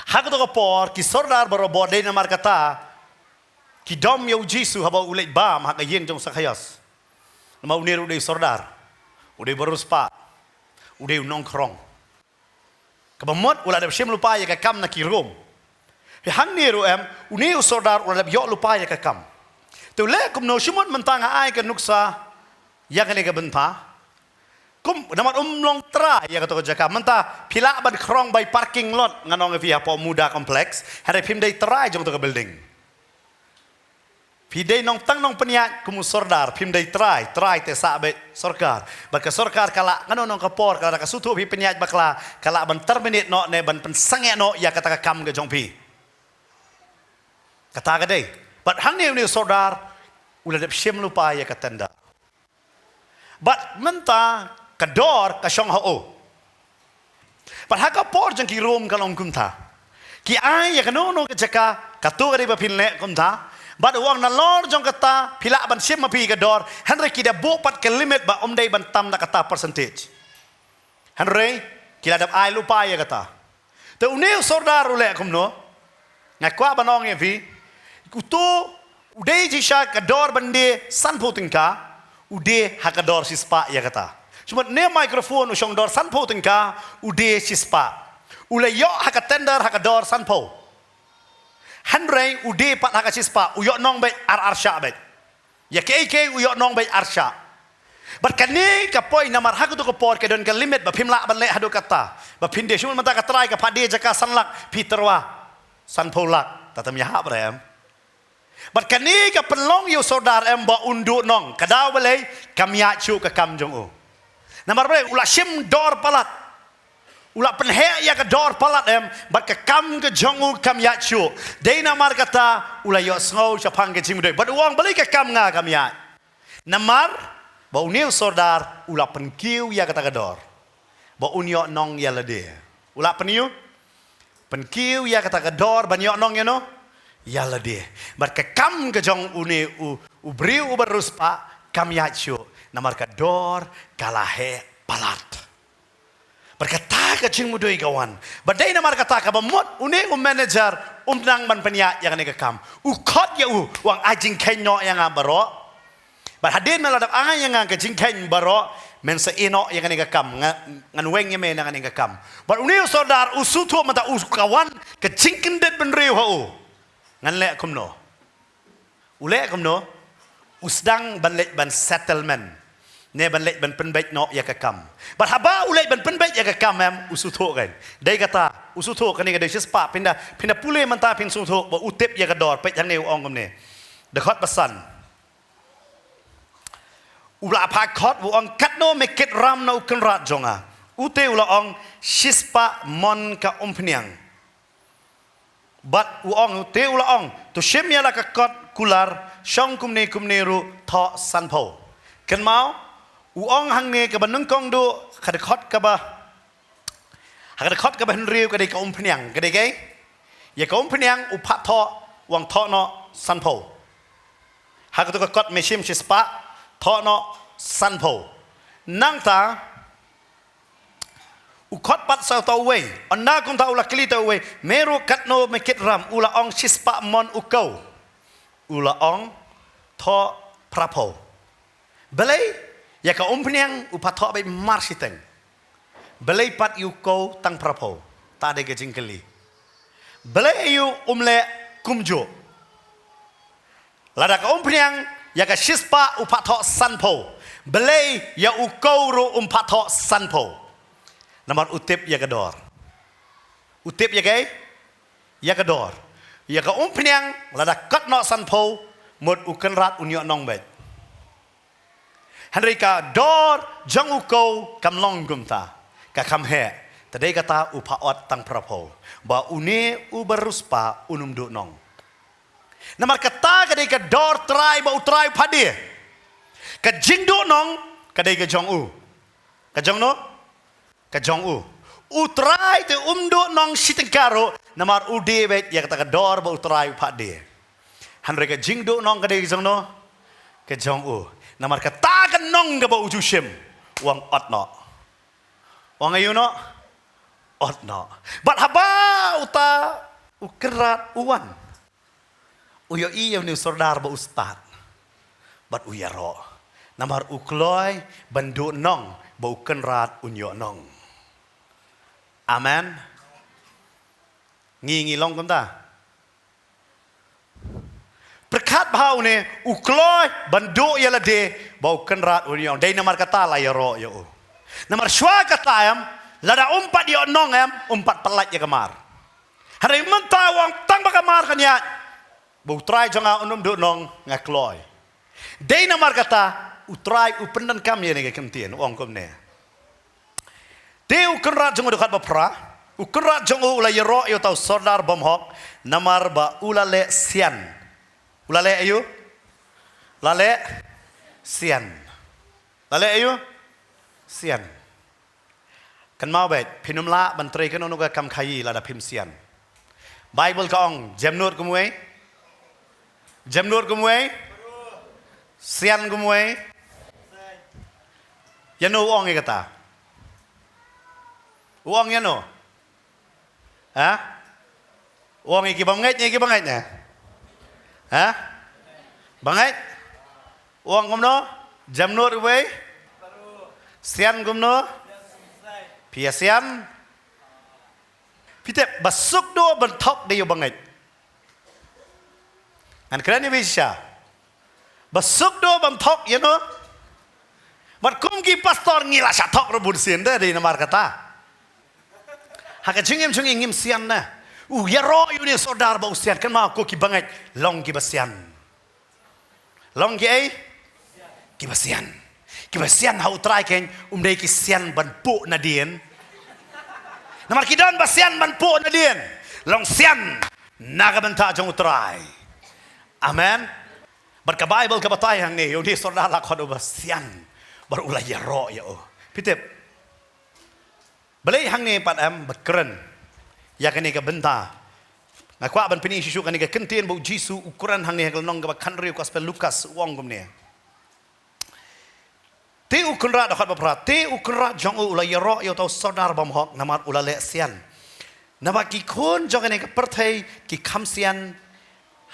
Ha kato ka por, ki sordar baroh bor dei namar kata, ki dom ïa u Jisu haba u leit bam ha ka ïing jong u Sakhaios. Namar une ruh u dei sordar, u dei u riewspah, u dei u nongkhrong. Kaba mut u la dep shim lypa ïa ka kam na ki Rom. Phi, hangne ruh em, une u sordar u la dep ïoh lypa ïa ka kam. Te u leh kumno, shu mut mynta nga ai ka nuksa ïa kane ka bynta. Kum, namar um long trai ïa kato ka jaka. Mynta phi lah ban khrong bai parking lot, ngan ong ïa phi, hapoh Muda Complex. Hynrei phim dei trai jong kato ka building. Phi dei nongtang nongpynïaid kum u sordar, phim dei trai, trai te sah beit sorkar. Bad ka sorkar ka lah, ngan ong ka por, ka lah ka suthu phi pynïaid bakla, ka lah ban terminate noh ne ban pynsangeh noh ïa kata ka kam ka jong phi. Kata ka dei. Bad hangne une u sordar, u la dep shim lypa ïa ka tender. Bad mynta ka dor ka shong ha u. Bad ha ka por jong ki Rom ka long kumta. Ki ai ïa kano kano ka jaka, kato ka dei ba phin leh kumta. Bad u ong nalor jong kata, phi lah ban shim ma phi ka dor, hynrei ki da buh pat ka limit ba ym dei ban tam da kata percentage. Hynrei ki la dep ai lypa ïa kata. Te une u sordar u leh kumno? Nga kwah ban ong ïa phi. Uto u dei shisha ka dor ban die sanphew tyngka, u die ha ka dor shispah ïa kata. Shu mut ne microphone u shong dor sanphew tyngka, u die shispah. U la ïoh ha ka tender ha ka dor sanphew. Hynrei u die pat ha ka shispah, u ïoh nong beit ar ar shah beit. Ïa kaei kaei u ïoh nong beit ar shah. Bad kane ka poi namar ha kato ka por ka don ka limit ba phim lah ban leh haduh katta. Ba phin die, shu mut mynta ka trai ka phah die jaka san lak, phi tyrwa sanphew lak. Tatam ïahap re em. Bad kane ka pynlong ïa u sordar em ba un duh nong. Ka daw balei? Kam ïaid shuh ka kam jong u. Namar balei? U la shim dor palat. U la pynheh ïa ka dor palat em, bad ka kam ka jong u kam ïaid shuh. Dei namar kata u la ïohsngew shaphang ka jingmudui. Bad u ong balei ka kam nga kam ïaid. Namar ba une u sordar u la pynkiew ïa kata ka dor. Ba un ïoh nong ïa lade. U la pynkiew. Pynkiew ïa kata ka dor ban ïoh nong ïa no. Ïa lade. Bad ka kam ka jong une u, u briew uba riewspah kam ïaid shuh. Namar ka dor ka la heh palat. Bad kata ka jingmudui ka wan. Bad dei namar kata kaba mut une u manager um nang ban pynïaid ïa kane ka kam. U khot ïa u, u ong ai jingkheiñ noh ïa nga baroh. Bad hadien men la dep ai ïa nga ka jingkheiñ baroh, men sa ïeh noh ïa kane ka kam, nga, ngan weng ïa me na kane ka kam. Bad une u sordar u sngewthuh mynta u ka wan ka jingkyndit bynriew ha u. Ngan leh kumno? U leh kumno? U sdang ban leit ban settlement. Ne ban leit ban pynbeit noh ïa ka kam. Bad haba u leit ban pynbeit ïa ka kam em, u sngewthuh kein. Dei kata, u sngewthuh kane ka dei shispah, phin da, phin da pule mynta phin sngewthuh, ba u tip ïa ka dor, peit hangne u ong kumne. Dkhot ba san. U la phah khot u ong katno me kit ram na u kynrad jong nga. U te u la ong shispah mon ka umphniang. Bad u ong, te u la ong, to shim ïa la ka kot kular, shong kumne kumne ruh thoh sanphew. Kynmaw, u ong hangne kaba nyngkong duh, ka dkhot kaba, ha ka dkhot kaba hynriew ka dei ka umphniang, ka dei kaei? Ïa ka umphniang u phah thoh, u ong thoh noh sanphew. Ha kato ka kot Mishim shispah, thoh noh sanphew. Nangta, u khot pat sa uta uwei, ynda kumta u la kylli uta uwei, me ruh katno me kit ram, u la ong shispah mon u kew. U la ong thoh phraphew. Balei, ïa ka umphniang u phah thoh beit marshiteng. Balei pat ïa u kew tang phraphew. Ta dei ka jingkylli. Balei ïa u um leh kumjuh. Lada ka umphniang, ïa ka shispah u phah thoh sanphew. Balei ïa u kew ruh um phah thoh sanphew. Namar u tip ïa ka dor. U tip ïa kaei? Ïa ka dor. Ïa ka umphniang, lada kot noh sanphew, mut u kynrad un ïoh nong beit. Hynrei ka dor jong u kew kam long kumta. Ka kham heh. Te dei kata u phah ot tang phraphew. Ba une u ba riewspah un ym duh nong. Namar kata ka dei ka dor Trai ba u Trai u phah die. Ka jingduh nong, ka dei ka jong u. Ka jong no? Ka jong u. U Trai te um duh nong shi tyngka ruh, namar u die beit ïa kata ka dor ba u Trai u phah die. Hynrei ka jingduh nong ka dei ka jong no? Ka jong u. Namar kata ka nong kaba u ju shim. U ong ot noh. U ong aïu noh? Ot noh. Bad haba uta u kynrad u wan. U ïohi ïa une u sordar ba u stad. Bad u ïaroh. Namar u kloi ban duh nong ba u kynrad un ïoh nong. Amen. Ngi ngi long kumta. Pyrkhat bha une u kloi ban duh ïa lade ba u kynrad un ïoh nong. Dei namar kata la ïaroh ïa u. Namar shuwa kata em, lada um pat ïoh nong em, um pat pyllait ïa ka mar. Hynrei mynta u ong tang ba ka mar kan ïaid. Ba u Trai jong nga un ym duh nong nga kloi. Dei namar kata u Trai u pyndonkam ïa kane ka ktien u ong kumne. Te u kynrad jong u dkhot ba phra, u kynrad jong u u la ïaroh ïa uta u sordar bymhok, namar ba u la leh sian. U la leh aïu? La leh sian. La leh aïu? Sian. Kynmaw beit, phin ym lah ban trei kano kano ka kam khaïi lada phim sian. Baibl ka ong, jemnud kumwei? Jemnud kumwei? Sian kumwei? Ïano u ong ïa kata? U ong ïano? Ha? U ong ïa ki bym ngeit, ïa ki bym ngeit ne? Ha? Bym ngeit? U ong kumno? Jemnud kumwei? Sian kumno? Phi ïa sian? Phi tip, ba suk duh ban thok dei u bym ngeit. Ngan kren ïa phi shisha. Ba suk duh ban thok, ïano? Bad kum ki pastor ngi la shah thok ruh bun sien de, dei namar kata. Ha ka jingim jong ngi ngim sian ne. U ïaroh ïa une u sordar ba u sian, kynmaw ko ki bym ngeit, long kiba sian. Long kiei? Kiba sian. Kiba sian ha u Trai keiñ, um dei ki sian ban puh nadien. Namar ki don ba sian ban puh nadien. Long sian na ka bynta jong u Trai. Amen. Bad ka Baibl ka batai hangne, ïa une u sordar la khot u ba sian. Bad u la ïaroh ïa u. Phi tip. Balei hangne pat em ba kren ïa kane ka bynta. Nga kwah ban pyni shisha kane ka ktien ba u Jisu u kren hangne ha ka lynnong kaba khathynriew Gospel Lukas u ong kumne. Te u kynrad, dkhot ba phra, te u kynrad jong u u la ïaroh ïa uta u sordar bymhok namar u la leh sian. Naba ki khun jong kane ka pyrthei ki kham sian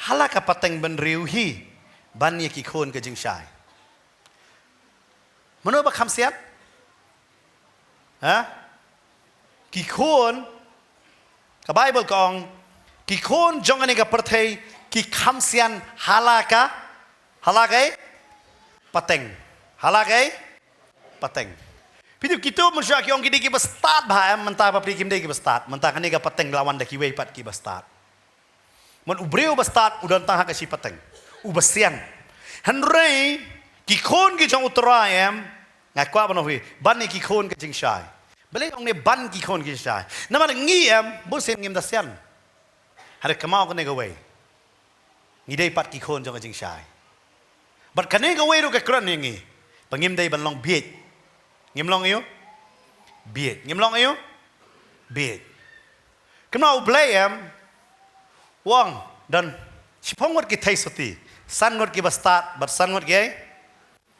ha la ka pateng bynriew hi ban ïa ki khun ka jingshai. Mano ba kham sian? Ha? Ki khun, ka Baibl ka ong, ki khun jong kane ka pyrthei ki kham sian ha la ka, ha la kaei? Pateng. Ha la kaei? Pateng. Phi tip kito mynshuwa ki ong ki dei kiba stad bha em, mynta bapli kim dei kiba stad. Mynta kane ka pateng la wan da kiwei pat kiba stad. Mut u briew ba stad u don tang ha ka shi pateng. U ba sian. Hynrei ki khun ki jong u Trai em, nga kwah ban ong hi, ban ïa ki khun ka jingshai. Balei ong ne ban ki khun ka jingshai? Namar ngi em, bun sien ngim da sian. Hynrei kynmaw kane kawei. Ngi dei pat ki khun jong ka jingshai. Bad kane kawei ruh ka kren ïa ngi. Ba ngim dei ban long bieit. Ngim long aïu? Bieit. Ngim long aïu? Bieit. Kynmaw U Blei em, U ong, don shiphew ngut ki theisotti, san ngut kiba stad, bad san ngut ki, eh,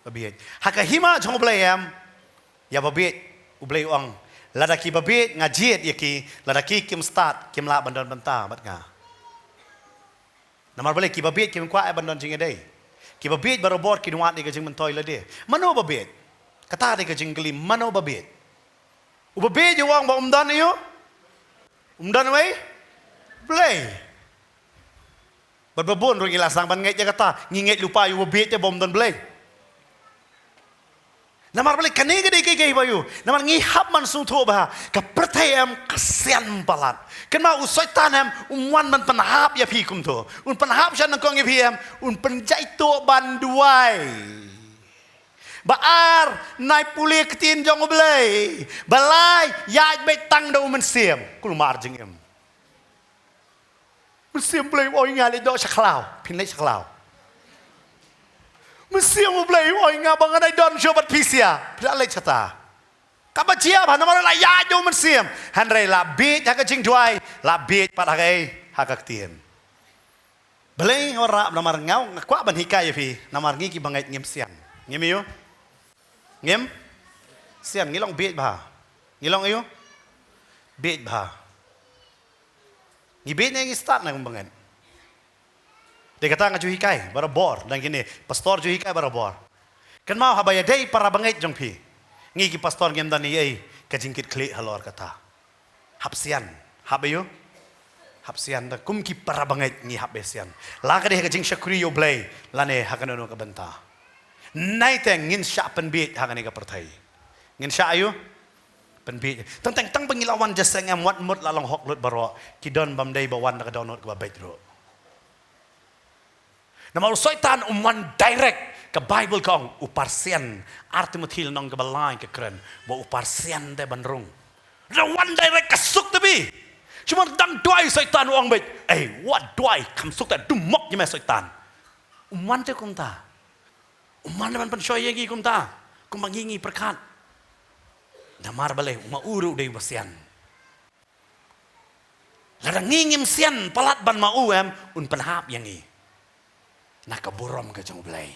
ba bieit. Ha ka hima jong U Blei em, ïa ba bieit, U Blei u ong, lada kiba bieit nga jied ïa ki, lada ki kim stad, kim lah ban don bynta bad nga. Namar balei? Kiba bieit kim kwah ban don jingïadei. Kiba bieit barabor kin wad ïa ka jingmyntoi lade. Mano ba bieit? Kata dei ka jingkylli, mano ba bieit? Uba bieit u ong ba um don ïa u, um don uwei, Blei. Bad ba bun ruh ngi la sdang ban ngeit ïa kata, ngi ngeit lypa ïa uba bieit te ba um don Blei. Namar balei? Kane ka dei ka, ka, ba ïa u. Namar ngi hap ban sngewthuh ba ka pyrthei em ka sian palat. Kynmaw, u Soitan em um wan ban pynhap ïa phi kumto. Un pynhap sha nyngkong ïa phi em, un pynjah ïa u ban duwai. Ba ar, nai pule ktien jong U Blei. Ba lai, ïaid beit tang da u Mynsiem. Kulmar jingim. Mynsiem Blei u ong ïa nga leit doh sha khlaw, phin leit sha khlaw. Mynsiem Blei u ong ïa nga ba nga dei don shuh bad phi sia, phi la leit shata. Kaba jia bha namar la ïaid da u Mynsiem. Hynrei la bieit ha ka jingduwai, la bieit pat ha ka, ha ka ktien. Balei nga wanrah? Namar nga kwah ban hikai ïa phi, namar ngi kiba ngeit ngim sian. Ngim ïa u? Ngim sian, ngi long bieit bha. Ngi long ïa u? Bieit bha. Ngi bieit ne ngi stad na kumba ngeit? Dei kata nga ju hikai barabor, dang kine pastor ju hikai barabor. Kynmaw, haba ïadei para bangeit jong phi, ngi ki pastor ngim don ei ei ka jingkitkhlieh halor kata. Hap sian, hap ïa u, hap sian da kum ki para bangeit ngi hap ïa sian. La ka dei ha ka jingshakri ïa U Blei lane ha kano kano ka bynta. Nai te ngin shah pynbieit ha kane ka pyrthei. Ngin shah ïa u pynbieit. Tang tang tang ba ngi la wan jingïaseng em, wat mut la long hok lut baroh. Ki don bym dei ba wan da ka dohnud kaba beit ruh. Namar u Soitan um wan direct, ka Bible ka ong u par sian. Ar Timothi lynnong kaba lai ka kren ba u par sian te ban rung. Da wan direct ka suk te bha. Shu wan dang duwai u Soitan u ong beit, "Ei, wat duwai, kham suk te, dum mok ïa me Soitan." Um wan te kumta. Um wan te ban pynshoi ïa ngi kumta, kumba ngi ngi pyrkhat. Namar balei? U ma u ruh u dei uba sian. Lada ngi ngim sian palat ban ma u em, un pynhap ïa ngi na ka burom ka jong U Blei.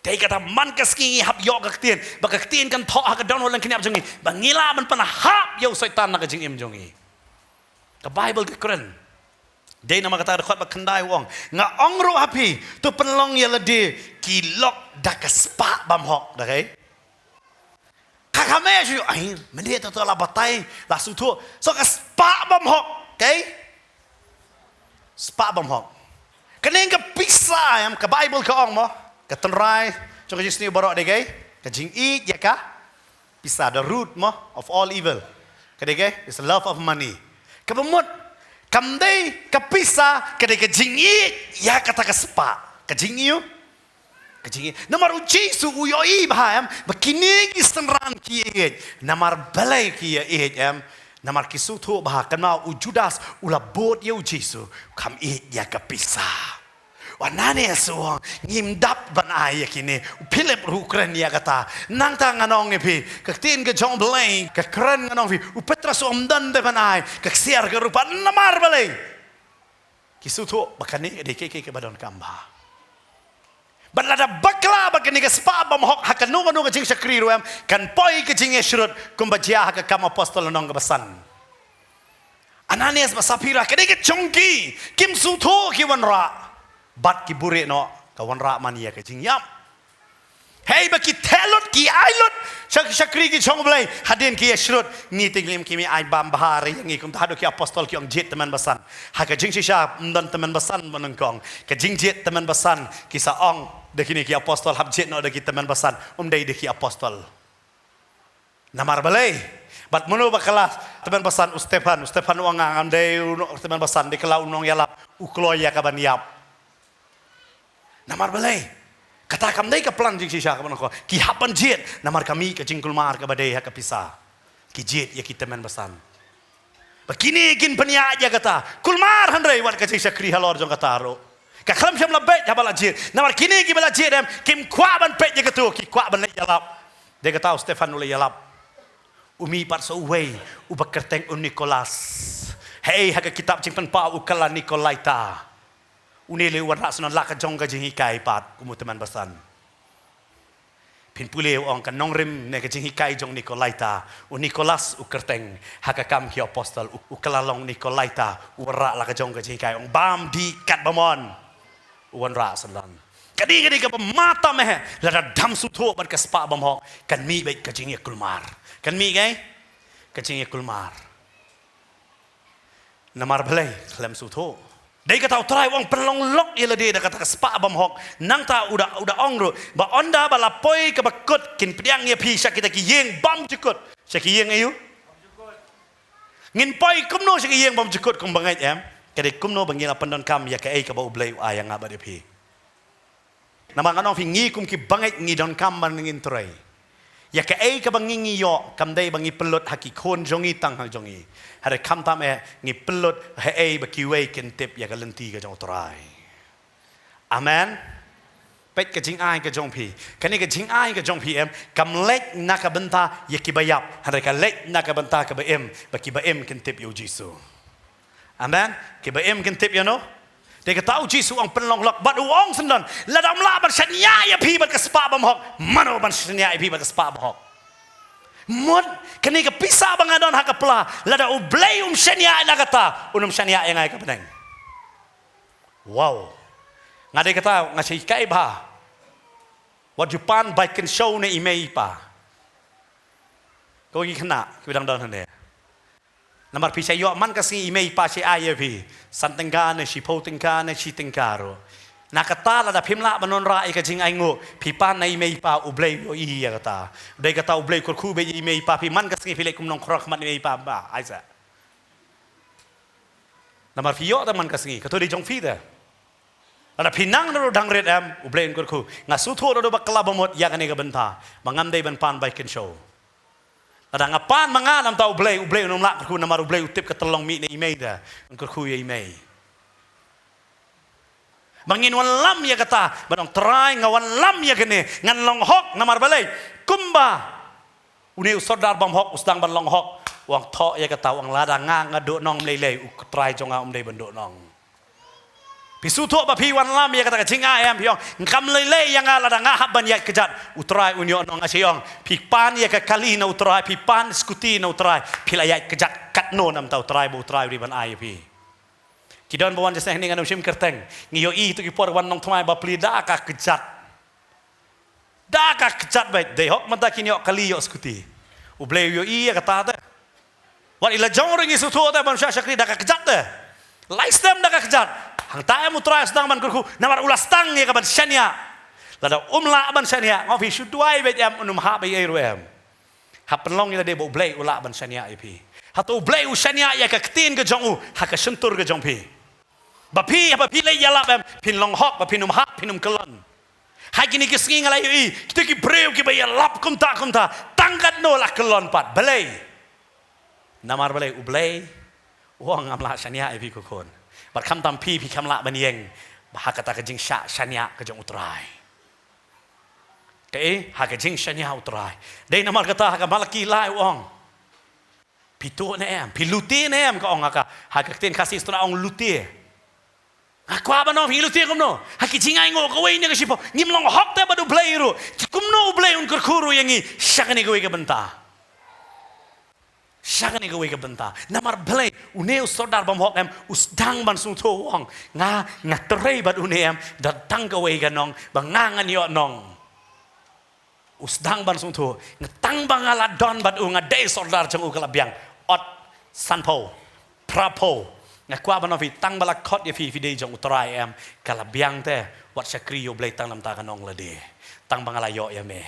Te kata man ka sngi ngi hap ïoh ka ktien, ba ka ktien kan thoh ha ka dohnud lyngkniap jong ngi, ba ngi lah ban pynhap ïa u Soitan na ka jingim jong ngi. Ka Bible ka kren. Dei namar kata dkhot ba khyndai u ong, nga ong ruh ha phi, to pynlong ïa lade ki lok da ka spah bymhok, da kaei? Ka kham eh shu, ai, mynta to, to la batai, la sngewthuh. So ka spah bymhok, kaei? Spah bymhok. Kane ka pisa em, ka Bible ka ong mo, ka tynrai jong ka jingsniew baroh dei kaei? Ka jingïeit ïa ka pisa, the root mo of all evil. Ka dei kaei? Is the love of money. Kaba mut, kam dei ka pisa, ka dei ka jingïeit ïa kata ka spah. Ka jingïeit, ka jingïeit. Namar u Jisu u ïohi bha em ba kine ki synran ki ïeit. Namar balei ki ïeit em? Namar ki sngewthuh bha, kynmaw, u Judas u la bud ïa u Jisu, kham ïeit ïa ka pisa. U Ananias u ong, ngim dap ban ai ïa kine. U Philip ruh u kren ïa kata. Nangta ngan ong ïa phi, ka ktien ka jong U Blei ka kren, ngan ong ïa phi, u Petros um don te ban ai ka ksiar ka rupa. Namar balei? Ki sngewthuh ba kane ka dei kaei kaei kaba donkam bha. Bad lada bakla bad kane ka spah bymhok ha kano kano ka jingshakri ruh em, kan poi ka jingïashrut kumba jia ha Ki Kam Apostol lynnong kaba san. Ananias bad Saphira, ka dei ka jong ki, kim sngewthuh, ki wanrah. Bad ki buhrieh noh, ka wanrah man ïa ka jingïap. Hei ba ki theh lut, ki ai lut sha ki shakri ki jong U Blei, hadien ki ïashrut. Ngi te ngim, kim ai bam bha re ïa ngi, kumta haduh ki apostol ki ong jied tymmen basan. Ha ka jingshisha ym don tymmen basan ba nyngkong. Ka jingjied tymmen basan, ki sa ong da kine ki apostol, hap jied noh da ki tymmen basan, ym dei da ki apostol. Namar balei? Bad mano ba kylla tymmen basan? U Stephan. U Stephan u ong, ngam dei u nong tymmen basan, dei kylla u nongïalap, u kloi ïa ka ban ïap. Namar balei? Kata kam dei ka plan jingshisha kaba nyngkong. Ki hap ban jied, namar ka mih ka jingkulmar kaba dei ha ka pisa. Ki jied ïa ki tymmen basan. Ba kine kin pynïaid ïa kata. Kulmar hynrei wat ka jingshakri halor jong kata ruh. Ka khlem shym la beit haba la jied. Namar kine kiba la jied em, kim kwah ban peit ïa kato, ki kwah ban leit ïalap. Dei kata u Stephan u leit ïalap. U mih pat sa uwei uba kyrteng u Nikolas. Hei, ha ka kitab Jingpynpaw u kylla Nikolaita. Une lei u wanrah syndon la ka jong ka jinghikai pat, kum u tymmen basan. Phin pule u ong ka nongrim ne ka jinghikai jong Nikolaita. U Nikolas u kyrteng, ha ka Kam ki Apostol, u, u kylla long Nikolaita, u wanrah la ka jong ka jinghikai, ong bam dih katba mon. U wanrah syndon. Ka dei, ka dei kaba mata meh, lada dam sngewthuh bad ka spah bymhok, kan mih beit ka jingïakulmar. Kan mih ka, ka jingïakulmar. Namar balei, khlem sngewthuh. Dei kata u Trai u ong pynlong lok ïa lade da kata ka spah bymhok. Nangta u da, u da ong ruh ba ynda ba la poi kaba kut kin pdiang ïa phi sha kita ki ïing bymjukut. Sha ki ïing aïu? Ngin poi kumno sha ki ïing bymjukut kum bangeit em? Ka dei kumno ba ngin la pyndonkam ïa kaei kaba U Blei u ai ïa nga bad ïa phi. Namar ngan ong phi, ngi kum ki bangeit ngi donkam ban ngin trei. Ïa kaei kaba ngi ngi ïoh, kam dei ba ngi pynlut ha ki khun jong ngi tang ha jong ngi. Hynrei khamtam eh ngi pynlut haei ba kiwei kin tip ïa ka lynti ka jong U Trai. Amen. Peit ka jingai ka jong phi. Kane ka jingai ka jong phi em, kam leit na ka bynta ïa kiba ïap, hynrei ka leit na ka bynta kaba im, ba kiba im kin tip ïa U Jisu. Amen. Kiba im kin tip ïa no. Dei kata U Jisu u ong pynlong lok bad u ong syndon, lada ym lah ban shaniah ïa phi bad ka spah bymhok, mano ban shaniah ïa phi bad ka spah bymhok? Mut, kane ka pisa ba nga don ha ka pla, lada U Blei um shaniah ïa nga kata, un ym shaniah ïa nga ïa ka bneng. Wow. Nga dei kata, nga shaniah kai ba. Wat ju pan bai kynshew na i mei i pa. Ko ngi khynnah, ki dang don hangne. Namar phi sa ïoh man ka sngi i mei i pa sa ai ïa phi san tyngka ne shiphew tyngka ne shi tyngka ruh. Na kata lada phim lah ban wanrah ïa ka jingainguh, phi pan na i mei i pa, U Blei u ïohi ïa kata. Dei kata U Blei u kyrkhu beit ïa i mei i pa phi, man ka sngi phi leit kum nongkhroh khmat i mei i pa ba, ai sa. Namar phi ïoh te man ka sngi, kato dei jong phi te. Lada phi nang naduh dang rit em, U Blei un kyrkhu. Nga sngewthuh naduh ba kylla ba mut ïa kane ka bynta ba ngam dei ban pan bai kynshew. Lada nga pan ma nga namar U Blei, U Blei un ym lah kyrkhu namar U Blei u tip ka tyllong mih na i mei te. Un kyrkhu ïa i mei. Ba ngin wanlam ïa kata, ba ong Trai nga wanlam ïa kane, ngan long hok namar balei? Kumba une u sordar bymhok u sdang ban long hok, u ong thoh ïa kata, u ong lada nga nga duh nong ym lei lei, U Trai jong nga um dei ban duh nong. Phi sngewthuh ba phi wanlam ïa kata ka jingai em, phi ong kam lei lei ïa nga lada nga hap ban ïaid kjat, U Trai un ïoh nong, nga shu ong phi pan ïa ka kali na U Trai, phi pan skuti na U Trai, phi la ïaid kjat katno namar U Trai ba U Trai u dei ban ai ïa phi. Ki don ba wan jingïaseng hangne ngan ym shim kyrteng. Ngi ïohi to ki por wan nongthymmai bapli da ka kjat. Da ka kjat beit, dei hok mynta kin ïoh kali ïoh skuti. U Blei u ïohi ïa kata te. Wat i la jong ruh ngi sngewthuh te ban shah shakri da ka kjat te. Lai snem da ka kjat. Hangta em U Trai u sdang ban kyrkhu, namar u la sdang ïa ka ban shaniah. Lada um lah ban shaniah, nga ong phi shu duwai beit em, un ym hap ei ei ruh em. Hap pynlong ïa lade ba U Blei u lah ban shaniah ïa phi. Hato U Blei u shaniah ïa ka ktien ka jong u ha ka shyntur ka jong phi? Ba phi, haba phi leit ïalap em, phin long hok, ba phin ym hap, phin ym kyllon. Ha kine ki sngi nga la ïohi kita ki briew kiba ïalap kumta kumta, tang katno la kyllon pat. Balei? Namar balei? U Blei u ong ngam lah shaniah ïa phi ko khun. Bad khamtam phi, phi kam lah ban ïeng ha kata ka jingshah shaniah ka jong U Trai. Kaei, ha ka jingshaniah U Trai. Dei namar kata ha ka Malaki lai u ong, phi tuh ne em, phi lute ne em, ka ong ha ka, ha ka ktien Khasi sdang ong lute. Nga kwah ban ong phi lute kumno? Ha ki jingainguh kawei ne ka shiphew, ngim long hok te bad U Blei ruh. Kumno U Blei un kyrkhu ruh ïa ngi sha kane kawei ka bynta? Sha kane kawei ka bynta. Namar balei? Une u sordar bymhok em, u sdang ban sngewthuh u ong, nga, nga trei bad une em da tang kawei ka nong, ba nga ngan ïoh nong. U sdang ban sngewthuh, nga tang ba nga la don bad u, nga dei sordar jong u, ka la biang. Ot, sanphew, phraphew. Nga kwah ban ong phi, tang ba la khot ïa phi, phi dei jong U Trai em, ka la biang te, wat shakri ïa U Blei tang namar ka nong lade. Tang ba nga la ïoh ïa me,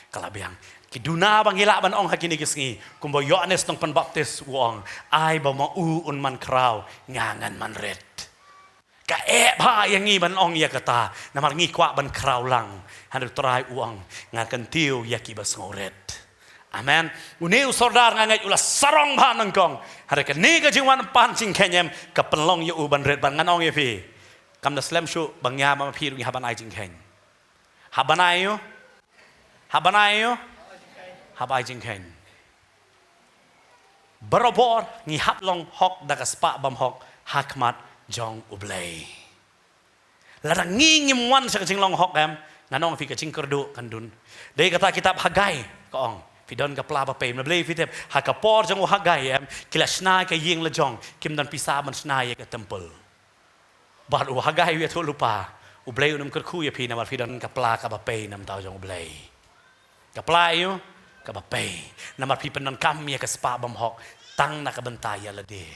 ka la biang. Ki duna ba ngi lah ban ong ha kine ki sngi, kumba u Ïoannis Nongpynbaptis u ong, ai ba ma u un man khraw, nga ngan man rit. Ka eh bha ïa ngi ban ong ïa kata, namar ngi kwah ban khraw lang. Hynrei U Trai u ong, nga kyntiew ïa kiba sngewrit. Amen. Une u sordar nga ngeit u la sarong bha nyngkong. Hynrei kane ka jingwan pan jingkheiñ em, ka pynlong ïa u ban rit, bad ngan ong ïa phi, kam da slem shuh ba nga bad phi ruh ngi hap ban ai jingkheiñ. Hap ban ai ïa u? Hap ban ai ïa u? Hap ai jingkheiñ. Barabor ngi hap long hok da ka spah bymhok ha khmat jong U Blei. Lada ngi ngim wan sha ka jinglong hok em, ngan ong ïa phi ka jingkyrduh kan dun. Dei kata kitab Hagai ka ong, phi don ka pla ba pei, ma Blei phi tip, ha ka por jong u Hagai em, ki la shna ka ïing la jong, kim don pisa ban shna ïa ka temple. Bad u Hagai u ïathuh lypa, U Blei un ym kyrkhu ïa phi namar phi don ka pla kaba pei na bynta jong U Blei. Ka pla ïa u, kaba pei. Namar phi pyndonkam ïa ka spah bymhok tang na ka bynta ïa lade.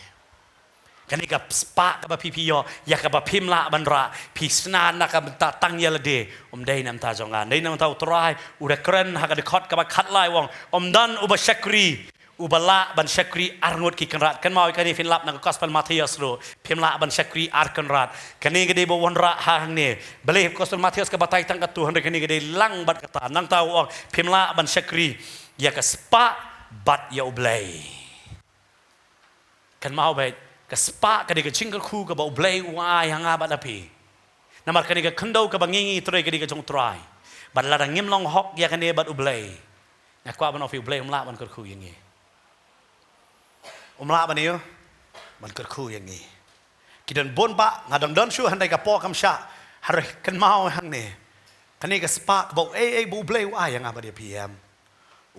Kane ka spah kaba phi phi ïoh, ïa kaba phim lah ban rah, phi shna na ka bynta tang ïa lade, um dei na bynta jong nga, dei na bynta U Trai. U da kren ha ka dkhot kaba khatlai u ong, um don uba shakri uba lah ban shakri arngut ki kynrad. Kynmaw ïa kane, phin lap na ka Gospel Mathaios ruh, phim lah ban shakri ar kynrad. Kane ka dei ba wanrah hangne. Balei Gospel Mathaios ka batai tang katto, hynrei kane ka dei lang bad kata. Nangta u ong, phim lah ban shakri ïa ka spah bad ïa U Blei. Kynmaw beit, ka spah ka dei ka jingkyrkhu kaba U Blei u ai ha nga bad ha phi. Namar kane ka khyndew kaba ngi ngi trei ka dei ka jong U Trai. Bad lada ngim long hok ïa kane bad U Blei, nga kwah ban ong ïa phi, U Blei um lah ban kyrkhu ïa ngi. Um lah ban ïa, ban kyrkhu ïa ngi. Ki don bun bah, nga dang don shuh hynrei ka por kam shah. Hynrei kynmaw hangne, kane ka spah kaba u ei ei ba U Blei u ai ïa nga bad ïa phi em,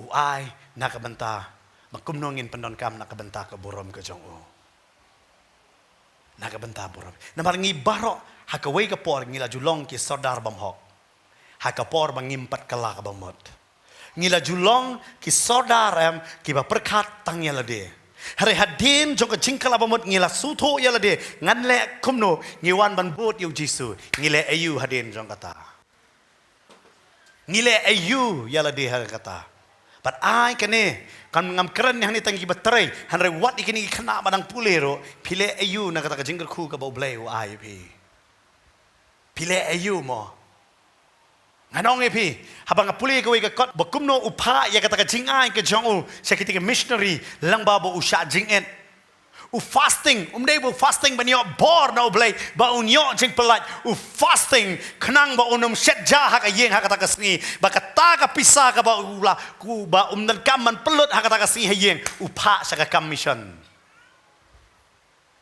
u ai na ka bynta ba kumno ngin pyndonkam na ka bynta ka burom ka jong u. Na ka bynta burom. Namar ngi baroh ha kawei ka por ngi la ju long ki sordar bymhok ha ka por ba ngim pat kylla kaba mut. Ngi la ju long ki sordar em, kiba pyrkhat tang ïa lade. Hynrei hadien jong ka jingkylla bamut ngi la sngewthuh ïa lade, ngan leh kumno, ngi wan ban bud ïa U Jisu. Ngi leh aïu hadien jong kata? Ngi leh aïu ïa lade ha kata? Bad ai kane, kan ngam kren ïa hangne tang kiba trei, hynrei wat ïa kine ki khynnah ba dang pule ruh, phi leh aïu na kata ka jingkyrkhu kaba U Blei u ai ïa phi? Phi leh aïu mo? Ngan ong ïa phi, haba nga pule kawei ka kot ba kumno u phah ïa kata ka jingai ka jong u sha kita ki missionary lyngba ba u shah jingit. U fasting, um dei ba u fasting ban ïoh bor na U Blei, ba un ïoh jingpyllait. U fasting khnang ba un ym shet ja ha ka ïing ha kata ka sngi, ba kata ka pisa kaba u la, ku, ba um donkam ban pynlut ha kata ka sngi ha ïing, u phah sha ka kam mission.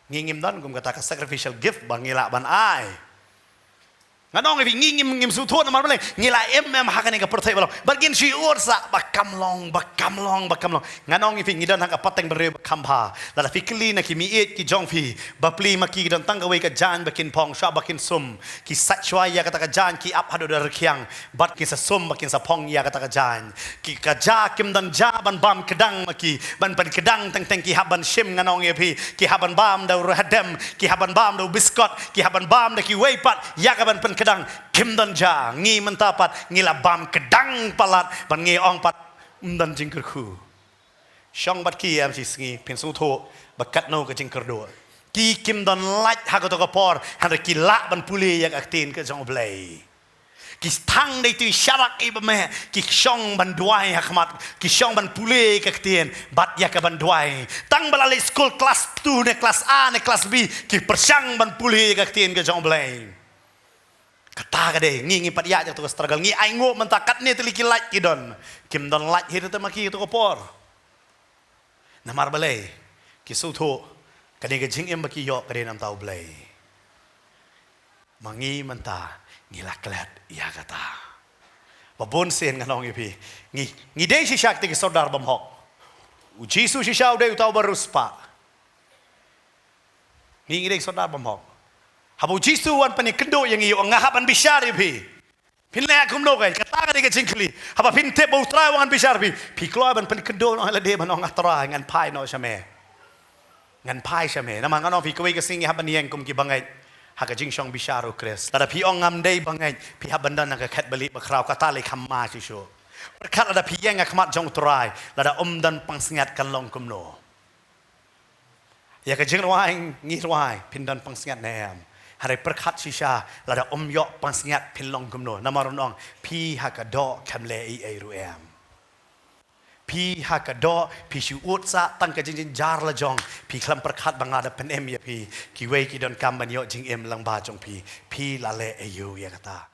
Ngi ngim don kum kata ka sacrificial gift ba ngi lah ban ai. Ngan ong ïa phi, ngi ngim, ngim sngewthuh namar balei, ngi la im em ha kane ka pyrthei ba long. Bad ngin shu ïoh sa ba kam long, ba kam long, ba kam long. Ngan ong ïa phi, ngi don ha ka pateng briew ba kham bha. Lada phi kylli na ki meiieit ki jong phi, bapli ma ki, ki don tang kawei ka jaiñ ba kin phong, shwa ba kin sum. Ki sait shwa ïa kata ka jaiñ, ki ap haduh da rkhiang. Bad kin sa sum bad kin sa phong ïa kata ka jaiñ. Ki, ka ja kim don ja ban bam kdang ma ki, ban pynkdang teng teng, ki hap ban shim, ngan ong ïa phi, ki hap ban bam da u rhadem, ki hap ban bam da u biskot, ki hap ban bam da kiwei pat ïa ka ban pynkdang. Kim don ja. Ngi mynta pat ngi la bam kdang palat, ban ngi ong pat ym don jingkyrkhu. Shong bad ki em shi sngi, phin sngewthuh ba katno ka jingkyrduh. Ki kim don lait ha kato ka por, hynrei ki lah ban pule ïa ka ktien ka jong U Blei. Ki thang dei tu sharak i ba meh, ki shong ban duwai ha khmat, ki shong ban pule ka ktien, bad ïa ka ban duwai. Tang ba la leit skul klas two ne klas A ne klas B, ki pyrshang ban pule ka ktien ka jong U Blei. Kata ka dei, ngi ngi pat ïa jong tu ka struggle, ngi ai nguh mynta katne tylli ki lait ki don. Kim don lait hi te ma ki tu ka por. Namar balei, ki sngewthuh, kane ka jingim ba ki ïoh ka dei na bynta U Blei. Ma ngi mynta, ngi la klet ïa kata. Ba bun sien ngan ong ïa phi, ngi, ngi dei shisha kita ki sordar bymhok. U Jisu shisha u dei uta uba riewspah. Ngi, ngi dei sordar bymhok. Haba U Jisu u wan pynïakynduh ïa ngi, u ong nga hap ban bishar ïa phi. Phin leh kumno kai, kata ka dei ka jingkylli. Haba phin tip ba U Trai u wan bishar ïa phi, phi kloi ban pynkynduh noh ïa lade ban ong, ah Trai, ngan phai noh sha me. Ngan phai sha me. Namar ngan ong ïa phi, kawei ka sngi ngi hap ban ïeng kum ki bangeit ha ka jingshong bishar U Khrist. Lada phi ong ngam dei bangeit, phi hap ban don ha ka khet balieh bakhraw, kata lei kham ma shisha. Pyrkhat lada phi ïeng ha khmat jong U Trai, lada um don pansngiat kan long kumno. Ïa ka jingrwai ngi rwai, phin don pansngiat ne em? Hynrei pyrkhat shisha, lada um ïoh pansngiat phin long kumno? Namar u ong, phi ha ka doh kham leh ei ei ruh em? Phi ha ka doh, phi shu ud sa tang ka jingjynjar la jong, phi khlem pyrkhat ba nga da pynim ïa phi, kiwei ki donkam ban ïoh jingim lyngba jong phi, phi la leh aïu ïa kata?